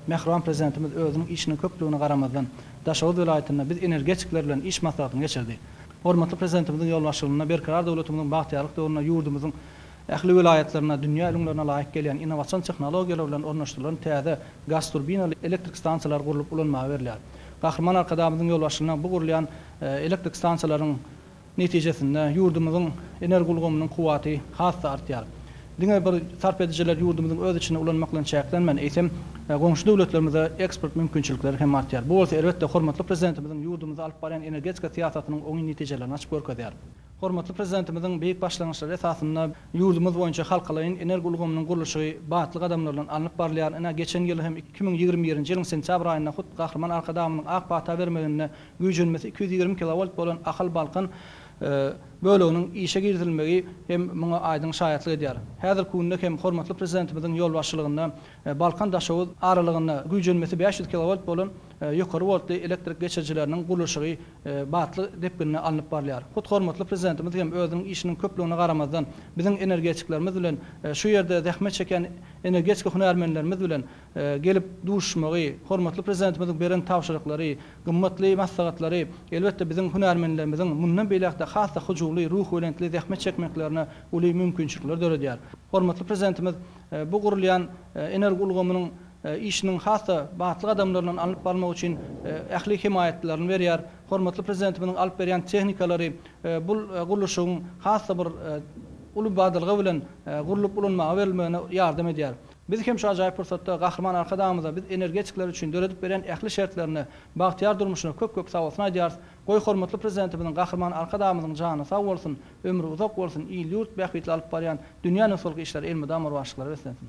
mähriban Prezidentimiz özüniň işiniň köplügine garamazdan, Daşoguz welaýatynda biz energetikler bilen iş maslahatyny geçirdi. Hormatly Prezidentimiziň ýolbaşçylygynda Berkarar döwletimiziň bagtyýarlyk döwründe ýurdumyzyň Ähli welaýatlarynda dünýä ülňülerine laýyk gelýän innowasion tehnologiýalar bilen ornaşdyrylan täze gazturbinaly elektrik stansiýalary gurlup ulanmaga berilýär. Gahryman Arkadagymyzyň ýolbaşçylygynda bu gurulýan elektrik stansiýalaryň netijesinde ýurdumyzyň energoulgamynyň kuwwaty has-da artýar. Diňe bir sarp edijiler ýurdumyzyň öz içinde ulanmak bilen çäklenmän, eýsem, goňşy döwletlerimize eksport mümkinçilikleri hem artýar. Bu bolsa, elbetde, hormatly Prezidentimiziň ýurdumyzda alyp barýan energetika syýasatynyň oňyn netijelerini açyp görkezýär. Hormatly Prezidentimiziň beýik başlangyçlary esasynda ýurdumyz boýunça halkalaýyn energoulgamynyň gurluşygy batly gadamlar bilen alnyp barylýar. Ine, geçen ýyl hem 2021-nji ýylyň sentýabr aýynda hut Gahryman Arkadagymyzyň ak pata bermeginde güýjenmesi 220 kilowolt bolan Ahal-Balkan böleginiň işe girizilmegi hem muňa aýdyň şaýatlyk edýär. Häzirki günde hem hormatly Prezidentimiziň ýolbaşçylygynda Balkan-Daşoguz aralygynda güýjenmesi 500 kilowolt bolan ýokary woltly elektrik geçirijileriniň gurluşygy batly depginde alnyp barylýar. Hut hormatly Prezidentimiz hem özüniň işiniň köplügine garamazdan, biziň energetiklerimiz bilen, şu ýerde zähmet çekýän energetika hünärmenlerimiz bilen gelip duşuşmagy, hormatly Prezidentimiziň beren tabşyryklary, gymmatly maslahatlary, elbetde, biziň hünärmenlerimiziň mundan beýläk-de has-da hyjuwly, ruhubelentli zähmet çekmeklerine uly mümkinçilikler döredýär. Hormatly Prezidentimiz bu gurulýan energoulgamynyň işiniň has-da batly gadamlar bilen alnyp barylmagy üçin ähli hemaýatlaryny berýär. Hormatly Prezidentimiziň alyp berýän tehnikalary bu gurluşygyň has-da bir uly badalga bilen gurlup ulanmaga berilmegine ýardam edýär. Biz hem şu ajaýyp pursatda Gahryman Arkadagymyza biz energetikler üçin döredip berýän ähli şertlerine, bagtyýar durmuşyna köp-köp sagbolsun aýdýarys. Goý, hormatly Prezidentimiziň Gahryman Arkadagymyzyň jany sag bolsun, ömri uzak bolsun, il-ýurt bähbitli alyp barýan dünýä nusgalyk işleri elmydama rowaçlyklara beslensin!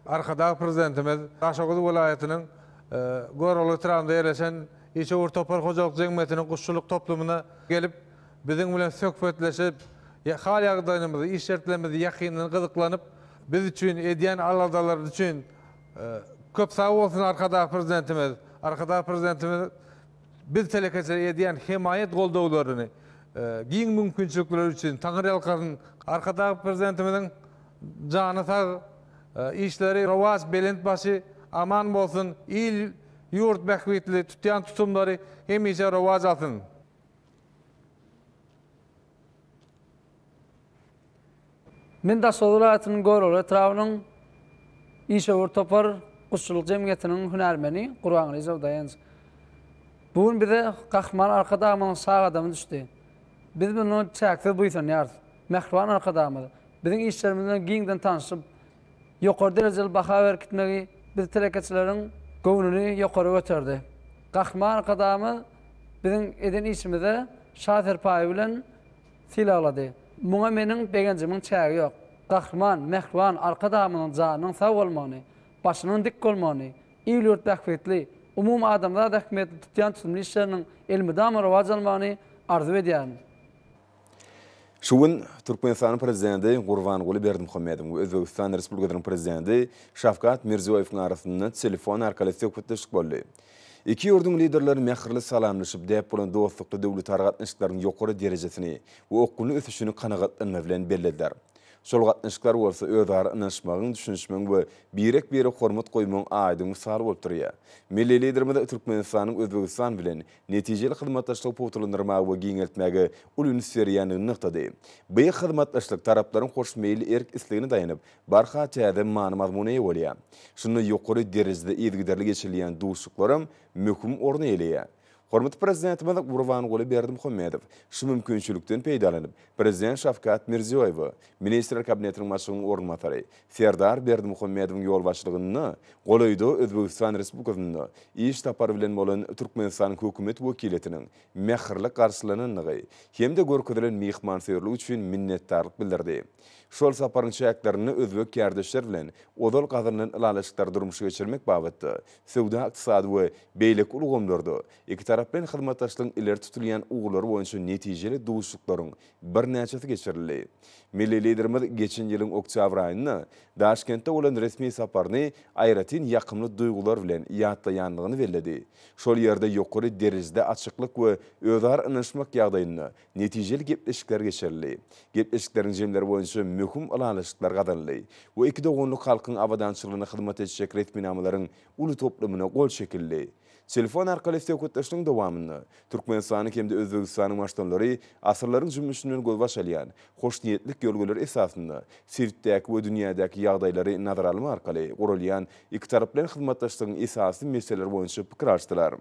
Arkadag Prezidentimiz Daşoguz welaýatynyň Görogly etrabynda ýerleşen Işewür topar hojalyk jemgyýetiniň guşçulyk toplumyna gelip, biziň bilen söhbetleşip, hal-ýagdaýymyzy, iş şertlerimizi ýakyndan gyzyklanyp, biz üçin edýän aladalary üçin köp sag bolsun Arkadag Prezidentimiz! Arkadag Prezidentimiz biz telekeçilere edýän hemaýat goldawlaryny, giň mümkinçilikleri üçin Taňryýalkasyn! Arkadag Prezidentimiziň jany sag, işleri rowaç, belent başy aman bolsun, il, ýurt bähbitli tutýan tutumlary hemişe rowaç alsyn! Men Daşoguz welaýatynyň Görogly etrabynyň Işewür topar guşçulyk jemgyýetiniň hünärmeni Gurbangylyjow Daýanç. Bu gün bize Gahryman Arkadagymyzyň şa gadamy düşdi. Biz mundan çäksiz buýsanýarys. Mähriban Arkadagymyz biziň işlerimiz bilen giňden tanşyp, ýokary derejeli baha berkitmegi biz telekeçileriň göwnüni ýokary göterdi. Gahryman Arkadagymyz biziň eden işimize şa serpaýy bilen sylaglady. Muňa meniň begenjimiň çägi ýok. Gahryman, mähriban Arkadagymyzyň janynyň sag bolmagyny, başynyň dik bolmagyny, il-ýurt bähbitli, umumy adamzat ähmiýetli tutýan tutumly işleriniň elmydama rowaç almagyny arzuw edýärin. Şu gün Türkmenistanyň Prezidenti Gurbanguly Berdimuhamedowyň we Özbegistan Respublikasynyň Prezidenti Şawkat Mirziýoýewiň arasynda telefon arkaly söhbetdeşlik boldy. Iki ýurduň Liderleri mähirli salamlaşyp, däp bolan dostlukly döwletara gatnaşyklaryň ýokary derejesini we okgunly ösüşini kanagatlanma bilen bellediler. Şol gatnaşyklar bolsa özara ynanyşmagyň, düşünişmegiň we birek-birege hormat goýmagyň aýdyň mysaly bolup durýar. Milli Liderimiz Türkmenistanyň Özbegistan bilen netijeli hyzmatdaşlygy pugtalandyrmaga we giňeltmäge uly üns berýändigini nygtady. Bu hyzmatdaşlyk taraplaryň hoşmeýilli erk-islegine daýanyp, barha täze many-mazmuna eýe bolýar. Şunda ýokary derejede yzygiderli geçirilýän duşuşyklaram möhüm orun eýeleýär. Hormatly Prezidentimiz Gurbanguly Berdimuhamedow şu mümkinçilikden peýdalanyp, Prezident Şawkat Mirziýoýewe, Ministrler Kabinetiniň Başlygynyň orunbasary Serdar Berdimuhamedowyň ýolbaşçylygynda golaýda Özbegistan Respublikasynda iş sapary bilen bolan Türkmenistanyň Hökümet wekiliýetiniň mähirli garşylanandygy hem-de görkezilen myhmansöýerlik üçin minnetdarlyk bildirdi. Şol saparyň çäklerinde özbek kärdeşler bilen ozal gazanylan ylalaşyklary durmuşa geçirmek babatda söwda-ykdysady we beýleki ulgamlarda ikitaraplaýyn hyzmatdaşlygyň ileri tutulýan ugurlary boýunça netijeli duşuşyklaryň birnäçesi geçirildi. Milli Liderimiz geçen ýylyň oktýabr aýynda Daşkentde bolan resmi saparyny aýratyn ýakymly duýgular bilen ýatlaýandygyny belledi. Şol ýerde ýokary derejede açyklyk we özara ynanyşmak ýagdaýynda netijeli gepleşikler geçirildi. Gepleşikleriň jemleri boýunça möhüm ylalaşyklar gazanyldy we iki doganlyk halkyň abadançylygyna hyzmat etjek resminamalaryň uly toplumyna gol çekildi. Telefon arkaly söhbetdeşligiň dowamynda Türkmenistanyň hem-de Özbegistanyň Baştutanlary asyrlaryň jümmüşinden gözbaş alýan hoşniýetlik ýörelgeleri esasynda sebitdäki we dünýädäki ýagdaýlary nazara almak arkaly guralýan ikitaraplaýyn hyzmatdaşlygyň esasy meseleleri boýunça pikir alyşdylar.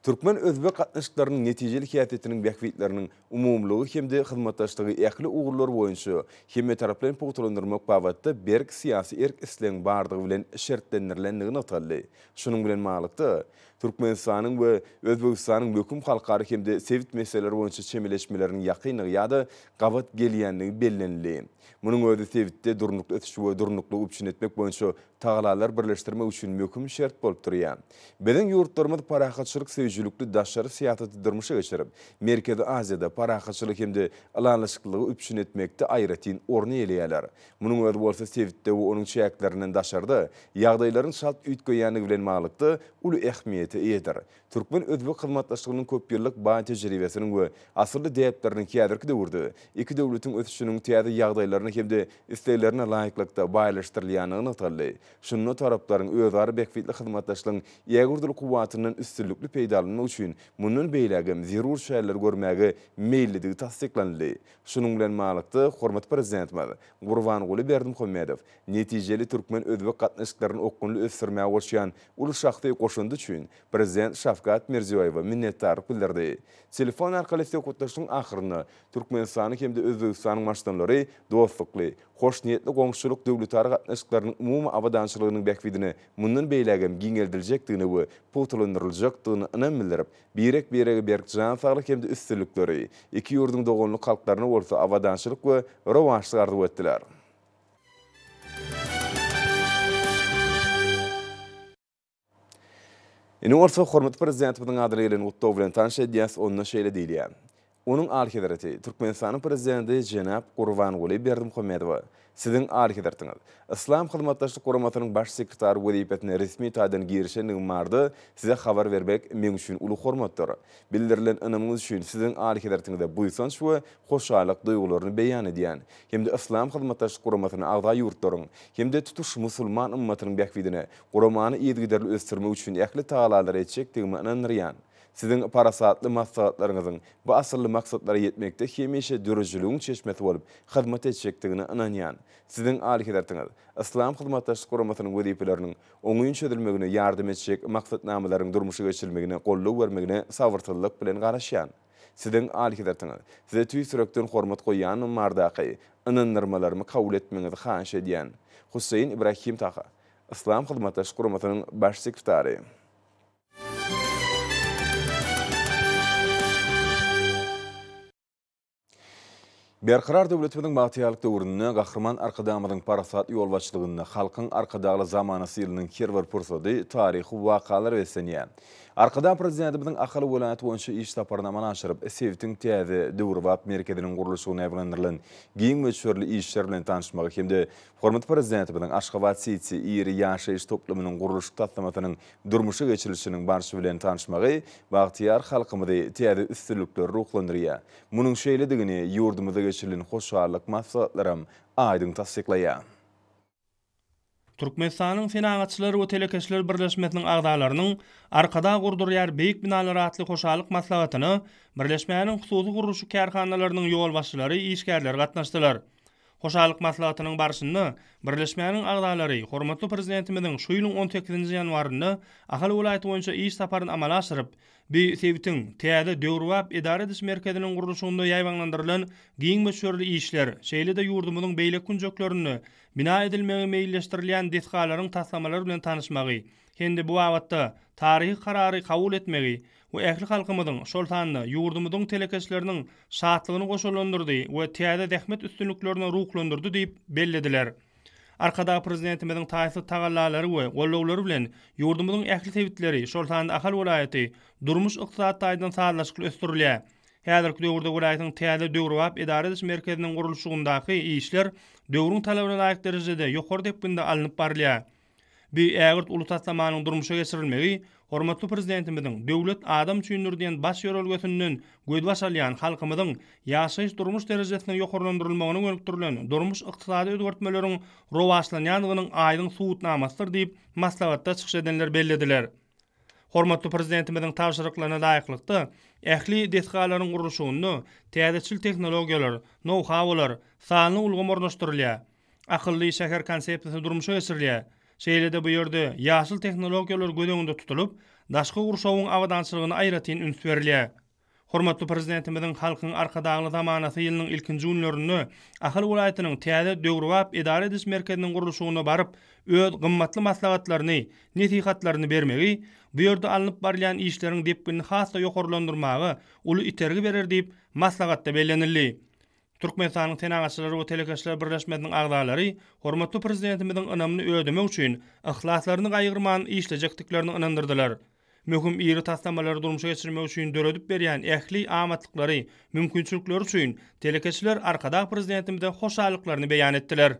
Türkmen-özbek gatnaşyklarynyň netijeli häsiýetiniň bähbitleriniň umumylygy hem-de hyzmatdaşlygy ähli ugurlar boýunça hemmetaraplaýyn pugtalandyrmak babatda berk syýasy erk-islegiň bardygy bilen şertlendirilendigi nygtaldy. Şunuň bilen baglylykda, Türkmenistanyň we Özbegistanyň möhüm halkara hem-de sebit meseleleri boýunça çemeleşmeleriniň ýakyndygy ýa-da gabat gelýändigi bellenildi. Munuň özi sebitde durnukly ösüşi we durnuklygy üpjün etmek boýunça tagallalary birleşdirmek üçin möhüm şert bolup durýar. Biziň ýurtlarymyz parahatçylyk söýüjilikli daşary syýasaty durmuşa geçirip, Merkezi Aziýada parahatçylygy hem-de ylalaşyklylygy üpjün etmekde aýratyn orny eýeleýärler. Munuň özi bolsa sebitde we onuň çäklerinden daşarda ýagdaýlaryň çalt üýtgeýändigi bilen baglylykda uly ähmiýete eýedir. Türkmen-özbek hyzmatdaşlygynyň köpýyllyk baý tejribesiniň we asylly däpleriniň häzirki döwürde iki döwletiň ösüşiniň täze ýagdaýlaryna hem-de isleglerine laýyklykda baýlaşdyrylýandygy nygtaldy. Şunda taraplaryň özara bähbitli hyzmatdaşlygyň ägirt uly kuwwatyndan üstünlikli peýdalanmak üçin mundan beýlägem zerur çäreleri görmäge meýillidigi tassyklanyldy. Şunuň bilen baglylykda, hormatly Prezidentimiz Gurbanguly Berdimuhamedow netijeli türkmen-özbek gatnaşyklaryny okgunly ösdürmäge goşýan uly şahsy goşandy üçin Prezident Şawkat Mirziýoýewe minnetdarlyk bildirdi. Telefon arkaly söhbetdeşligiň ahyrynda Türkmenistanyň hem-de Özbegistanyň Baştutanlary dostlukly, hoşniýetli goňşuçylyk döwletara gatnaşyklarynyň umumy abadançylygynyň bähbidine mundan beýlägem giňeldiljekdigine we pugtalandyryljakdygyna ynam bildirip, birek-birege berk jan saglyk hem-de üstünlikleri, iki ýurduň doganlyk halklaryna bolsa abadançylyk we rowaçlyk arzuw etdiler. Indi bolsa hormatly Prezidentimiziň adyna gelen gutlag bilen tanyş edýäs, onda şeýle diýilýär, Onuň Alyhezreti, Türkmenistanyň Prezidenti jenap Gurbanguly Berdimuhamedowa, Siziň Alyhezretiňiz, Yslam Hyzmatdaşlyk Guramasynyň Baş sekretary wezipesine resmi taýdan girişendigim barada Size habar bermek meň üçin uly hormatdyr. Bildirilen ynamyňyz üçin Siziň Alyhezretiňize buýsanç we hoşallyk duýgularyny beýan edýän hem-de Yslam Hyzmatdaşlyk Guramasyna agza ýurtlaryň hem-de tutuş musulman ymmatynyň bähbidine guramany yzygiderli ösdürmek üçin ähli tagallalary etjekdigime ynandyrýan. Siziň parasatly maslahatlaryňyzyň bu asylly maksatlara ýetmekde hemişe döredijiligiň çeşmesi bolup hyzmat etjekdigine ynanýan. Siziň Alyhezretiňiz, Yslam Hyzmatdaşlyk Guramasynyň wezipeleriniň oňyn çözülmegine ýardam etjek maksatnamalaryň durmuşa geçirilmegine goldaw bermegine sabyrsyzlyk bilen garaşýan. Siziň Alyhezretiňiz, Size tüýs ýürekden hormat goýýanym bardaky ynandyrmalarymy kabul etmegiňizi haýyş edýän. Husseýin Ibrahim Taha, Yslam Hyzmatdaşlyk Guramasynyň Baş sekretary. Berkarar döwletimiziň bagtyýarlyk döwründe Gahryman Arkadagymyzyň parasatly ýolbaşçylygynda Halkyň Arkadagly zamanasy ýylynyň her bir pursady taryhy wakalara beslenýär. Arkadag Prezidentimiziň Ahal welaýaty boýunça iş saparyny amala aşyryp, sebitiň täze, döwrebap merkeziniň gurluşygyna ýaýbaňlandyrylan giň möçberli işler bilen tanyşmagy hem-de hormatly Prezidentimiziň Aşgabat-siti iri ýaşaýyş toplumynyň gurluşyk taslamasynyň durmuşa geçirilişiniň barşy bilen tanyşmagy bagtyýar halkymyzy täze üstünliklere ruhlandyrýar. Munuň şeýledigini ýurdumyzda geçirilen hoşallyk maslahatlaram aýdyň tassyklaýar. Türkmenistanyň Senagatçylar we telekeçiler birleşmesiniň agzalarynyň Arkadag gurdurýar beýik binalar atly hoşallyk maslahatyna birleşmäniň hususy gurluşyk kärhanalarynyň ýolbaşçylary, işgärleri gatnaşdylar. Hoşallyk maslahatynyň barşynda birleşmäniň agzalary hormatly Prezidentimiziň şu ýylyň on sekizinji ýanwarynda Ahal welaýaty boýunça iş saparyny amala aşyryp, bu sebitiň täze, döwrebap edara ediş merkeziniň gurluşygynda ýaýbaňlandyrylan giň möçberli işler, şeýle-de ýurdumyzyň beýleki künjeklerinde bina edilmegi meýilleşdirilýän desgalaryň taslamalary bilen tanyşmagy hem-de bu babatda taryhy Karary kabul etmegi we ähli halkymyzyň, şol sanda ýurdumyzyň telekeçileriniň şatlygyny goşalandyrdy we täze zähmet üstünliklerine ruhlandyrdy diýip bellediler. Arkadag Prezidentimiziň taýsyz tagallalary we gollawlary bilen ýurdumyzyň ähli sebitleri, şol sanda Ahal welaýaty durmuş-ykdysady taýdan sazlaşykly ösdürilýär. Häzirki döwürde welaýatyň täze döwrebap edara ediş merkeziniň gurluşygyndaky işler döwrüň talabyna laýyk derejede ýokary depginde alnyp barylýar. Bu ägirt uly taslamanyň durmuşa geçirilmegi hormatly Prezidentimiziň Döwlet adam üçindir diýen baş ýörelgesinden gözbaş alýan halkymyzyň ýaşaýyş-durmuş derejesiniň ýokarlandyrylmagyna gönükdirilen durmuş-ykdysady özgertmeleriň rowaçlanýandygynyň aýdyň subutnamasydyr diýip, maslahatda çykyş edenler bellediler. Hormatly Prezidentimiziň tabşyryklaryna laýyklykda, ähli desgalaryň gurluşygynda täzeçil tehnologiýalar, nou-haular, sanly ulgam ornaşdyrylýar. Akylly şäher konsepsiýasy durmuşa geçirilýär. Şeýle-de bu ýerde ýaşyl tehnologiýalar göz öňünde tutulyp, daşky gurşawyň abadançylygyna aýratyn üns berilýär. Hormatly Prezidentimiziň Halkyň Arkadagly zamanasy ýylynyň ilkinji günlerinde Ahal welaýatynyň täze döwrebap edara ediş merkeziniň gurluşygyna baryp, öz gymmatly maslahatlaryny, nesihatlaryny bermegi bu ýerde alnyp barylýan işleriň depginini has-da ýokarlandyrmaga uly itergi berer diýip, maslahatda bellenildi. Türkmenistanyň Senagatçylar we telekeçiler birleşmesiniň agzalary hormatly Prezidentimiziň ynamyny ödemek üçin yhlaslaryny gaýgyrman işlejekdiklerini ynandyrdylar. Möhüm iri taslamalary durmuşa geçirmek üçin döredip berýän ähli amatlyklary, mümkinçilikleri üçin telekeçiler Arkadag Prezidentimize hoşallyklaryny beýan etdiler.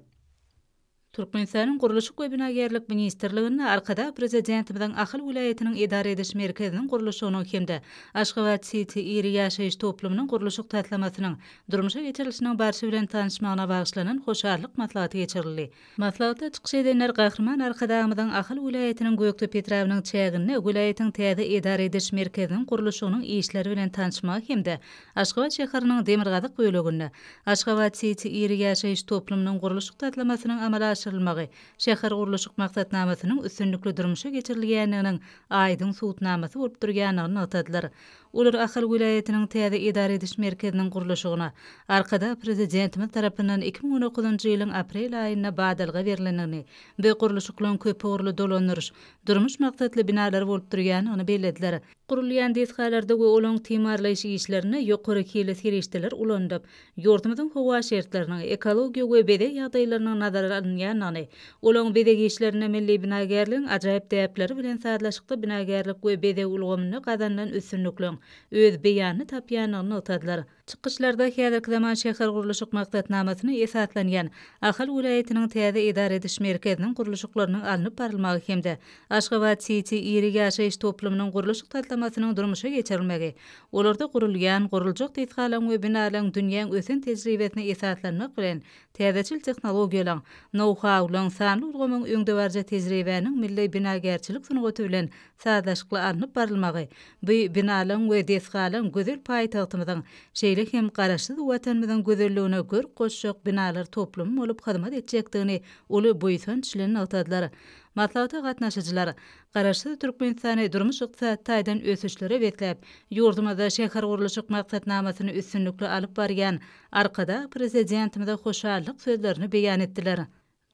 Türkmenistanyň Gurluşyk we binagärlik ministrliginde Arkadag Prezidentimiziň Ahal welaýatynyň edara ediş merkeziniň gurluşygynyň hem-de Aşgabat-siti iri ýaşaýyş toplumynyň gurluşyk taslamasynyň durmuşa geçirilişiniň barşy bilen tanyşmagyna bagyşlanan hoşallyk maslahaty geçirildi. Maslahatda çykyş edenler Gahryman Arkadagymyzyň Ahal welaýatynyň Gökdepe etrabynyň çäginde welaýatyň täze edara ediş merkeziniň gurluşygynyň işleri bilen tanyşmagy hem-de Aşgabat şäheriniň demirgazyk böleginde Aşgabat-siti iri ýaşaýyş toplumynyň gurluşyk taslamasynyň amala aşyrylmagy şähergurluşyk maksatnamasynyň üstünlikli durmuşa geçirilýändiginiň aýdyň subutnamasy bolup durýandygyny nygtadylar. Olar Ahal welaýatynyň täze edara ediş merkeziniň gurluşygyna Arkadag Prezidentimiz tarapyndan 2019-njy ýylyň aprel aýynda badalga berlendigini we gurluşyklaryň köpugurly dolandyryş, durmuş maksatly binalar bolup durýandygyny bellediler. Gurulýan desgalarda we olaryň timarlaýyş işlerinde ýokary hilli serişdeler ulanylyp, ýurdumyzyň howa şertleriniň, ekologiýa we bezeg ýagdaýlarynyň nazara alynýandygyny, olaryň bezeg işlerinde milli binagärligiň ajaýyp däpleri bilen sazlaşykda binagärlik we bezeg ulgamynda gazanylan üstünlikleriň öz beýanyny tapýandygyny nygtadylar. Çykyşlarda häzirki zaman şähergurluşyk maksatnamasyna esaslanýan Ahal welaýatynyň täze edara ediş merkeziniň gurluşyklarynyň alnyp barylmagy hem-de Aşgabat-siti iri ýaşaýyş toplumynyň gurluşyk taslamasynyň durmuşa geçirilmegi, olarda gurulýan, guruljak desgalaryň we binalaryň dünýäň ösen tejribesine esaslanmak bilen täzeçil tehnologiýalaryň, nou-haularyň, sanly ulgamyň öňdebaryjy tejribäniň milli binagärçilik sungaty bilen sazlaşykly alnyp barylmagy bu binalaryň we desgalaryň gözel paýtagtymyzyň, şeýle hem Garaşsyz Watanymyzyň gözelligine görk goşjak binalar toplumy bolup hyzmat etjekdigini uly buýsanç bilen nygtadylar. Maslahata gatnaşyjylar Garaşsyz Türkmenistany durmuş-ykdysady taýdan ösüşlere besläp, ýurdumyzda şähergurluşyk maksatnamasyny üstünlikli alyp barýan Arkadag Prezidentimize hoşallyk sözlerini beýan etdiler.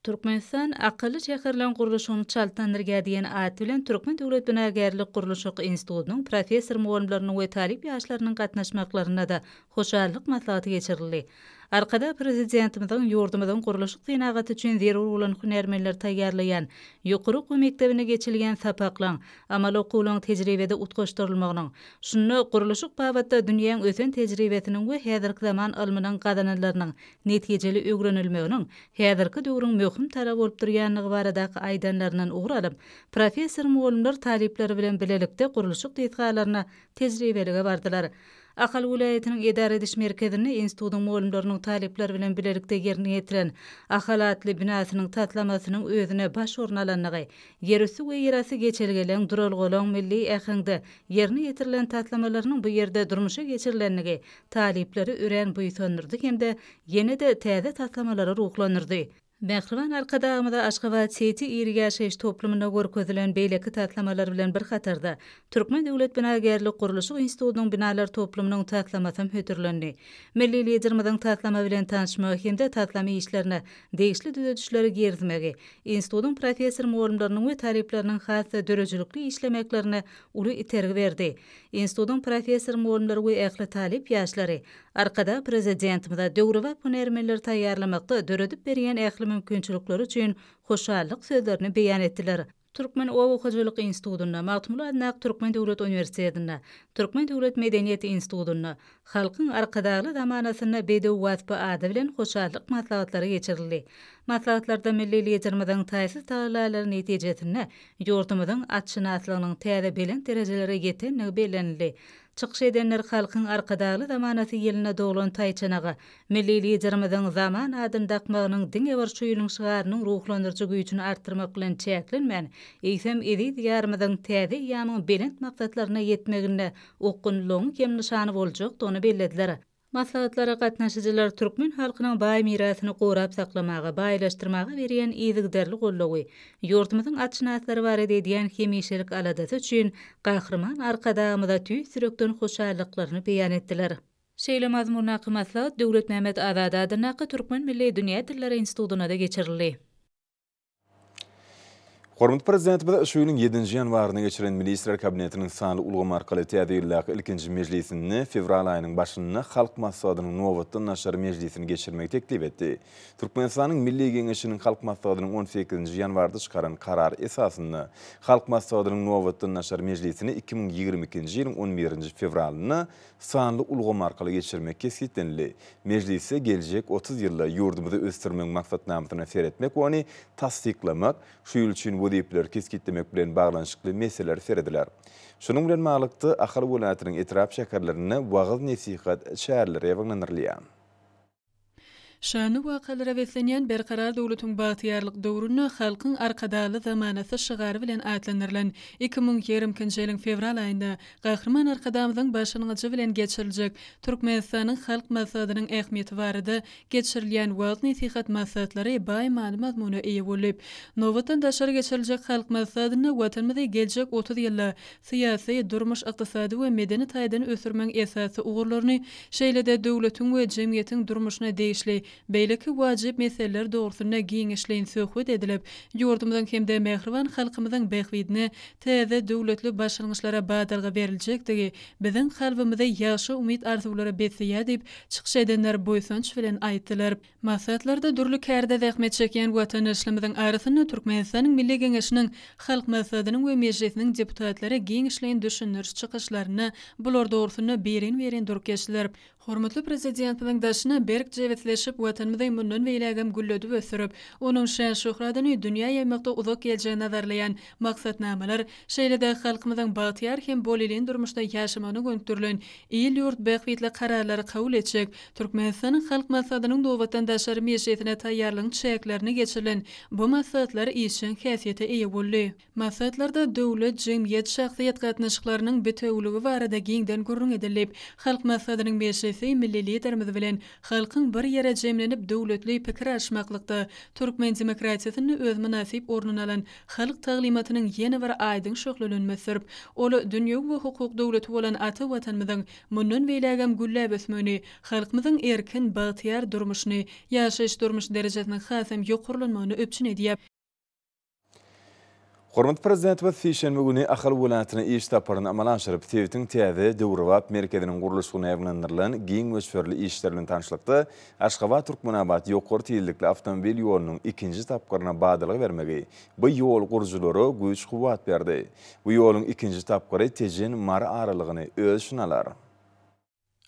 Türkmenistan akylly şäherleň gurluşygyny çaltlandyrýar diýen at bilen Türkmen döwlet binagärlik-gurluşyk institutynyň professor-mugallymlarynyň we talyp ýaşlarynyň gatnaşmaklarynda-da hoşallyk maslahaty geçirildi. Arkadag Prezidentimiziň ýurdumyzyň gurluşyk senagaty üçin zerur bolan hünärmenleri taýýarlaýan ýokary okuw mekdebinde geçilýän sapaklaň, amaly okuwlaryň tejribede utgaşdyrylmagynyň, şunda gurluşyk babatda dünýäň ösen tejribesiniň we häzirki zaman ylmynyň gazananlarynyň netijeli öwrenilmeginiň häzirki döwrüň möhüm talaby bolup durýandygy baradaky aýdanlaryndan ugur alyp, professor-mugallymlar talyplary bilen bilelikde gurluşyk desgalaryna tejribelige bardylar. Ahal welaýatynyň edara ediş merkezinde institutyň mugallymlarynyň talyplar bilen bilelikde ýerine ýetiren Ahal atly binasynyň taslamasynyň özüne baş orun alandygy, ýerüsti we ýerasty geçelgeleň, duralgalaň milli äheňde ýerine ýetirilen taslamalarynyň bu ýerde durmuşa geçirilendigi talyplary örän buýsandyrdy hem-de ýene-de täze taslamalara ruhlandyrdy. Mähriban Arkadagymyza Aşgabat-siti iri ýaşaýyş toplumynda görkezilen beýleki taslamalar bilen bir hatarda, Türkmen döwlet binagärlik-gurluşyk institutynyň binalar toplumynyň taslamasam hödürlendi. Milli Liderimiziň taslama bilen tanyşmagy hem-de taslama işlerine degişli düzedişleri girizmegi, institutyň professor-mugallymlarynyň we talyplarynyň has-da döredijilikli işlemeklerine uly itergi berdi. Institutyň professor-mugallymlary we ähli talyp ýaşlary Arkadag Prezidentimize döwrebap hünärmenleri taýýarlamakda döredip berýän ähli mümkinçilikleri üçin hoşallyk sözlerini beýan etdiler. Türkmen oba hojalyk institutynda, Magtymguly adyndaky Türkmen döwlet uniwersitetinde, Türkmen döwlet medeniýet institutynda Halkyň Arkadagly zamanasynda bedew waspy ady bilen hoşallyk maslahatlary geçirildi. Maslahatlarda milli Liderimiziň taýsyz tagallalary netijesinde ýurdumyzyň atşynaslygynyň täze belent derejelere ýetendigi bellenildi. Çykyş edenler Halkyň Arkadagly zamanasy ýylynda doglan taýçanaga Milli Liderimiziň Zaman adyny dakmagynyň diňe bir şu ýylyň şygarynyň ruhlandyryjy güýjüni artdyrmak bilen çäklenmän, eýsem, eziz Diýarymyzyň täze eýýamyň belent maksatlaryna ýetmeginde okgunlylygyň hem nyşany boljakdygyny bellediler. Maslahatlara gatnaşyjylar türkmen halkynyň baý mirasyny gorap saklamaga, baýlaşdyrmaga berýän yzygiderli goldawy, ýurdumyzyň atşynaslary barada edýän hemişelik aladasy üçin Gahryman Arkadagymyza tüýs ýürekden hoşallyklaryny beýan etdiler. Şeýle mazmundaky maslahat Döwletmämmet Azady adyndaky Türkmen milli dünýä dilleri institutynda-da geçirildi. Hormatly Prezidentimiz şu ýylyň ýedinji ýanwarynda geçiren Ministrler Kabinetiniň sanly ulgam arkaly täze ýyldaky ilkinji mejlisinde fewral aýynyň başynda Halk Maslahatynyň nobatdan daşary mejlisini geçirmegi teklip etdi. Türkmenistanyň Milli Geňeşiniň Halk Maslahatynyň on sekizinji ýanwarda çykaran Karary esasynda Halk Maslahatynyň nobatdan daşary mejlisini 2022-nji ýylyň on birinji fewralynda sanly ulgam arkaly geçirmek kesgitlenildi. Mejlisde geljek 30 ýylda ýurdumyzy ösdürmegiň maksatnamasyna seretmek we ony tassyklamak, şu ýyl üçin wezipeleri kesgitlemek bilen baglanyşykly meseleler serediler. Şunuň bilen baglylykda, Ahal welaýatynyň etrap-şäherlerinde wagyz-nesihat çäreleri ýaýbaňlandyrylýar. Şanly wakalara beslenýän Berkarar döwletiň bagtyýarlyk döwründe Halkyň Arkadagly zamanasy şygary bilen atlandyrylan 2022-nji ýylyň fewral aýynda Gahryman Arkadagymyzyň başlangyjy bilen geçiriljek Türkmenistanyň Halk Maslahatynyň ähmiýeti barada geçirilýän wagyz-nesihat maslahatlary baý many-mazmuna eýe boldy. Nobatdan daşary geçiriljek Halk Maslahatynda Watanymyzy geljek 30 ýylda syýasy, durmuş-ykdysady we medeni taýdan ösdürmegiň esasy ugurlaryny, şeýle-de döwletiň we jemgyýetiň durmuşyna degişli beýleki wajyp meseleler dogrusynda giňişleýin söhbet edilip, ýurdumyzyň hem-de mähriban halkymyzyň bähbidine täze döwletli başlangyçlara badalga beriljekdigi biziň kalbymyzy ýagşy umyt-arzuwlara besleýär diýip, çykyş edenler buýsanç bilen aýtdylar. Maslahatlarda dürli kärde zähmet çekýän watandaşlarymyzyň arasynda Türkmenistanyň Milli Geňeşiniň Halk Maslahatynyň we Mejlisiniň deputatlary giňişleýin düşündiriş çykyşlarynda bular dogrusynda birin-birin durup geçdiler. Hormatly Prezidentimiziň daşyna berk jebisleşip, Watanymyzy mundan beýlägem gülledip ösdürip, onuň şan-şöhratyny dünýä ýaýmakda uzak geljegi nazarlaýan maksatnamalar, şeýle-de halkymyzyň bagtyýar hem bolelin durmuşda ýaşamagyna gönükdirilen il-ýurt bähbitli kararlary kabul etjek Türkmenistanyň Halk Maslahatynyň nobatdan daşary mejlisine taýýarlygyň çäklerinde geçirilen bu maslahatlar işjeň häsiýete eýe boldy. Maslahatlarda döwlet, jemgyýet, şahsyýet gatnaşyklarynyň bitewüligi barada giňden gürrüň edildi. Halk Maslahatynyň mejlisi milli Liderimiz bilen halkyň bir ýere jemlenip döwletli pikir alyşmaklykda türkmen demokratiýasynda öz mynasyp ornuny alan halk taglymatynyň ýene bir aýdyň şöhlelenmesidir. Ol dünýewi we hukuk döwleti bolan ata Watanymyzyň mundan beýlägem gülläp ösmegini, halkymyzyň erkin, bagtyýar durmuşyny, ýaşaýyş-durmuş derejesiniň hasam ýokarlanmagyny üpjün edýär. Hormatly Prezidentimiz sişenbe güni Ahal welaýatyna iş saparyny amala aşyryp, sebitiň täze, döwrebap merkeziniň gurluşygyna ýaýbaňlandyrylan giň möçberli işler bilen tanyşlykda, Aşgabat-Türkmenabat ýokary tizlikli awtomobil ýolunyň ikinji tapgyryna badalga bermegi bu ýol gurujylara güýç-kuwwat berdi. Bu ýoluň ikinji tapgyry Tejen-Mary aralygyny öz içine alar.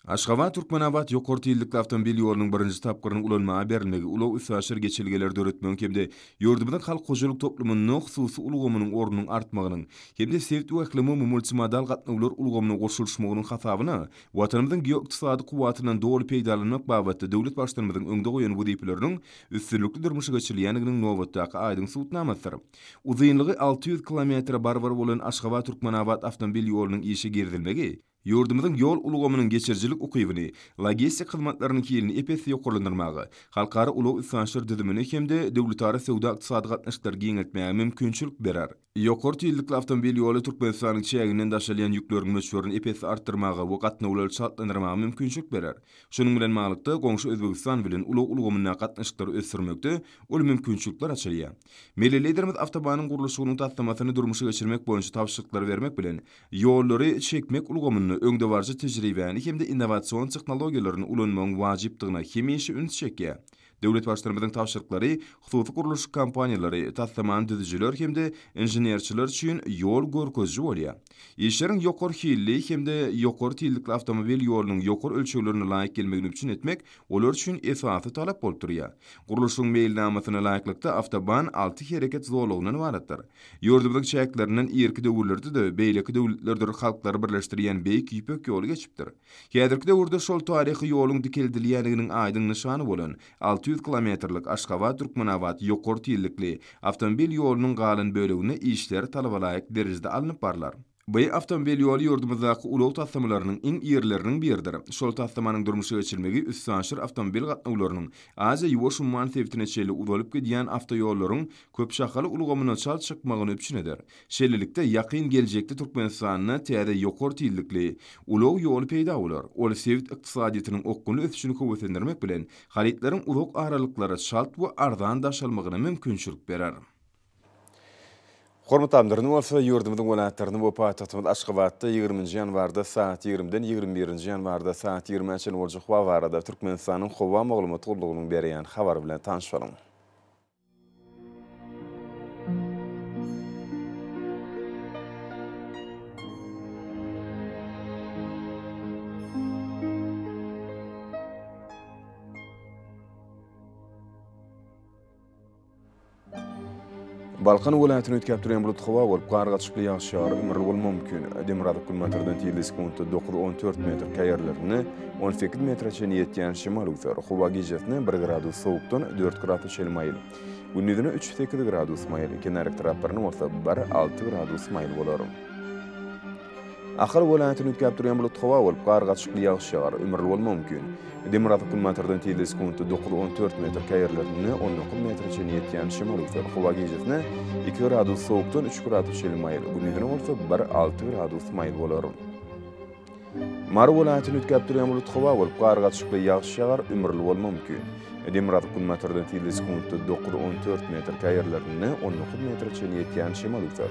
Aşgabat-Türkmenabat ýokary tizlikli awtomobil ýolunyň birinji tapgyrynyň ulanmaga berilmegi ulag-üstaşyr geçelgeleri döretmegiň hem-de ýurdumyzyň halk hojalyk toplumynda hususy ulgamynyň ornunyň artmagynyň hem-de sebit we ählumumy multimodal gatnawlar ulgamyna goşulyşmagynyň hasabyna Watanymyzyň geoykdysady kuwwatyndan doly peýdalanmak babatda döwlet Baştutanymyzyň öňde goýan wezipeleriniň üstünlikli durmuşa geçirilýändiginiň nobatdaky aýdyň subutnamasydyr. Uzynlygy 600 kilometre barabar bolan Aşgabat-Türkmenabat awtomobil ýolunyň işe girizilmegi Ýurdumyzyň ýol ulgamynyň geçirijilik ukybyny, logistik hyzmatlarynyň hilini ep-esli ýokarlandyrmaga, halkara ulag-üstaşyr düzümini hem-de döwletara söwda-ykdysady gatnaşyklary giňeltmäge mümkinçilik berer. Ýokary tizlikli awtomobil ýoly Türkmenistanyň çäginden daşalýan ýükleriň möçberini ep-esli artdyrmaga we gatnawlary çaltlandyrmaga mümkinçilik berer. Şunuň bilen baglylykda, goňşy Özbegistan bilen ulag ulgamyndaky gatnaşyklary ösdürmekde uly mümkinçilikler açylýar. Milli Liderimiz awtobanyň gurluşygynyň taslamasyny durmuşa geçirmek boýunça tabşyryklary bermek bilen, Ýollary çekmek ulgamynda öňdebaryjy tejribäni hem-de innowasion tehnologiýalaryny ulanmagyň wajypdygyna hemişe üns çekýär. Döwlet Baştutanymyzyň tabşyryklary hususy gurluşyk kompaniýalary, taslamany düzüjiler hem-de inženerçiler üçin ýol görkeziji bolýar. Işleriň ýokary hilli hem-de ýokary tizlikli awtomobil ýolunyň ýokary ölçeglerine laýyk gelmegini üpjün etmek olar üçin esasy talap bolup durýar. Gurluşygyň meýilnamasyna laýyklykda, awtoban alty hereket zolagyndan ybaratdyr. Ýurdumyzyň çäklerinden irki döwürlerde-de beýleki döwletlerdir halklary birleşdirýän Beýik Ýüpek ýoly geçipdir. Häzirki döwürde şol taryhy ýoluň dikeldilýändiginiň aýdyň nyşany bolan 600 kilometrlik Aşgabat-Türkmenabat ýokary tizlikli awtomobil ýolunyň galan böleginde işler talabalaýyk derejede alnyp barlar. Bu awtomobil ýoly ýurdumyzdaky ulag taslamalarynyň iň irileriniň biridir. Şol taslamanyň durmuşa geçirilmegi üstaşyr awtomobil gatnawlarynyň Aziýa-Ýuwaş umman sebitine çenli uzalyp gidýän awtoýollaryň köpşahaly ulgamyna çalt çykmagyny üpjün eder. Şeýlelikde, ýakyn geljekde Türkmenistanda täze ýokary tizlikli ulag ýoly peýda bolar. Ol sebit ykdysadyýetiniň okgunly ösüşini höweslendirmek bilen, harytlaryň uzak aralyklara çalt we arzan daşalmagyna mümkinçilik berer. Hormatly adamlar, indi bolsa ýurdumyzyň welaýatlarynda we paýtagtymyz Aşgabatda ýigriminji ýanwarda sagat ýigrimiden ýigrimi birinji ýanwarda sagat ýigrimä çenli boljak howa barada Türkmenistanyň Howa maglumat gullugynyň berýän habary bilen tanyş boluň. Balkan welaýatyny üýtgäp durýan bulut howa bolup, gar gatyşykly ýagyş ýagar, ümürli bolmagy mümkin. Demirgazyk-günbatardan tizligi sekuntda 9-14 metr, käýerlerinde 18 metre çenli ýetýän şemal öwser. Howa gijesine bir gradus sowukdan dört gradus çenli maýyl. Gündizine üç-sekiz gradus maýyl, kenarýaka taraplarynda bolsa bir-alty gradus maýyl bolar. Ahal welaýatyny üýtgäp durýan bulut howa bolup, gar gatyşykly ýagyş ýagar, ümürli bolmagy mümkin. Demirgazyk-günbatardan tizligi sekuntda 9-14 metr, käýerlerinde 19 metre çenli ýetýän şemal öwser. Howa gijesine iki gradus sowukdan üç gradus çenli maýyl, gündizine bolsa bir-alty gradus maýyl bolar. Mary welaýatyny üýtgäp durýan bulut howa bolup, gar gatyşykly ýagyş ýagar, ümürli bolmagy mümkin. Demirgazyk-günbatardan tizligi sekuntda 9-14 metr, käýerlerinde 19 metre çenli ýetýän şemal öwser.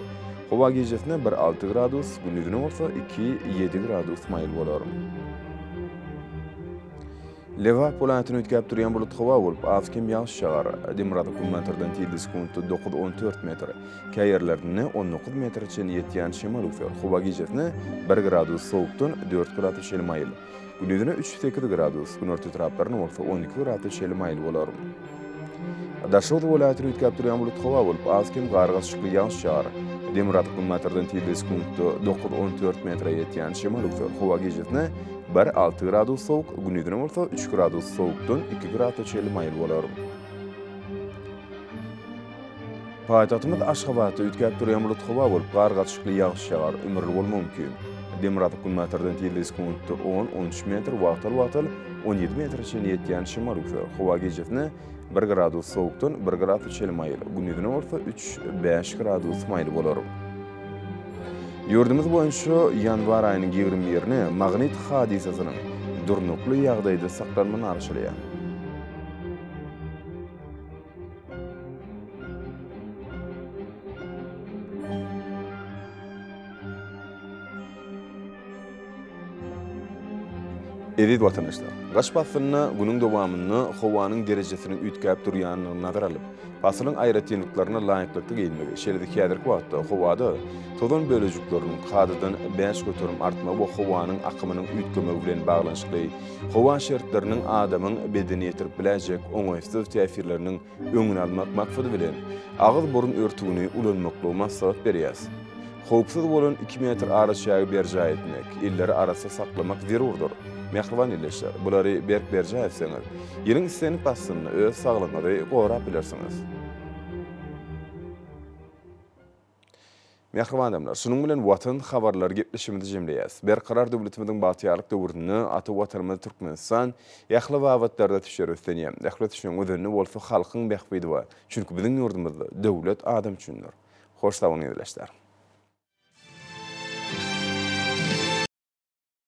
Howa gijesine bir alty gradus, gündizine bolsa iki, ýedi gradus maýyl bolar. Lebap welaýatyny üýtgäp durýan bulut howa bolup, az-kem ýagyş ýagar. Demirgazyk günbatardan tizligi sekuntda dokuz-on dört metr, käýerlerinde 19 metre çenli ýetýän şemal öwser. Howa gijesine bir gradus sowukdan dört grada çenli maýyl. Gündizine üç-sekiz gradus, günorta etraplarynda bolsa 12 grada çenli maýyl bolar. Daşoguz welaýatyny üýtgäp durýan bulut howa bolup, az-kem gar gatyşykly ýagyş ýagar. Demirgazyk günbatardan tizligi sekuntda dokuz-on dört metre ýetýän şemal öwser. Howa gijesine bir-alty gradus sowuk, gündizine bolsa üç gradus sowukdan iki grada çenli maýyl bolar. Paýtagtymyz Aşgabatda üýtgäp durýan bulut howa bolup, gar gatyşykly ýagyş ýagar, ümürli bolmagy mümkin. Demirgazyk-günbatardan tizligi sekuntda on, on üç metr, wagtal-wagtal 17 metre çenli ýetýän şemal öwser. Howa gijesine bir gradus sowukdan bir gradus çenli maýyl, gündizine bolsa üç, bäş gradus maýyl bolar. Ýurdumyz boýunça ýanwar aýynyň 21-ine magnit hadysasynyň durnukly ýagdaýda saklanmagyna garaşylýar. Eziz watandaşlar! Gyş paslynda günüň dowamynda howanyň derejesiniň üýtgäp durýandygyny nazara alyp, pasylyň aýratynlyklaryna laýyklykda geýinmegi, şeýle-de häzirki wagtda howada tozan bölejikleriniň kadadan 5% artmagy we howanyň akymynyň üýtgemegi bilen baglanyşykly howa şertleriniň adamyň bedenine ýetirip biläýjek oňaýsyz täsirleriniň öňüni almak maksady bilen, agyz-burun örtügini ulanmaklygy maslahat berýäs. Howpsuz bolan iki metr araçägi berjaý etmek, elleri arassa saklamak zerurdyr. Mähriban ildeşler, bulary berk berjaý etseňiz, ýylyň islendik paslynda öz saglygyňyzy gorap bilersiňiz. Mähriban adamlar, şunuň bilen Watan habarlary gepleşigimizi jemleýäs. Berkarar döwletimiziň bagtyýarlyk döwründe ata Watanymyz Türkmenistan ähli babatlarda ösüşlere beslenýär. Ähli ösüşiň özeninde bolsa halkyň bähbidi bar. Çünki biziň ýurdumyzda döwlet adam üçindir. Hoş sag boluň ildeşler.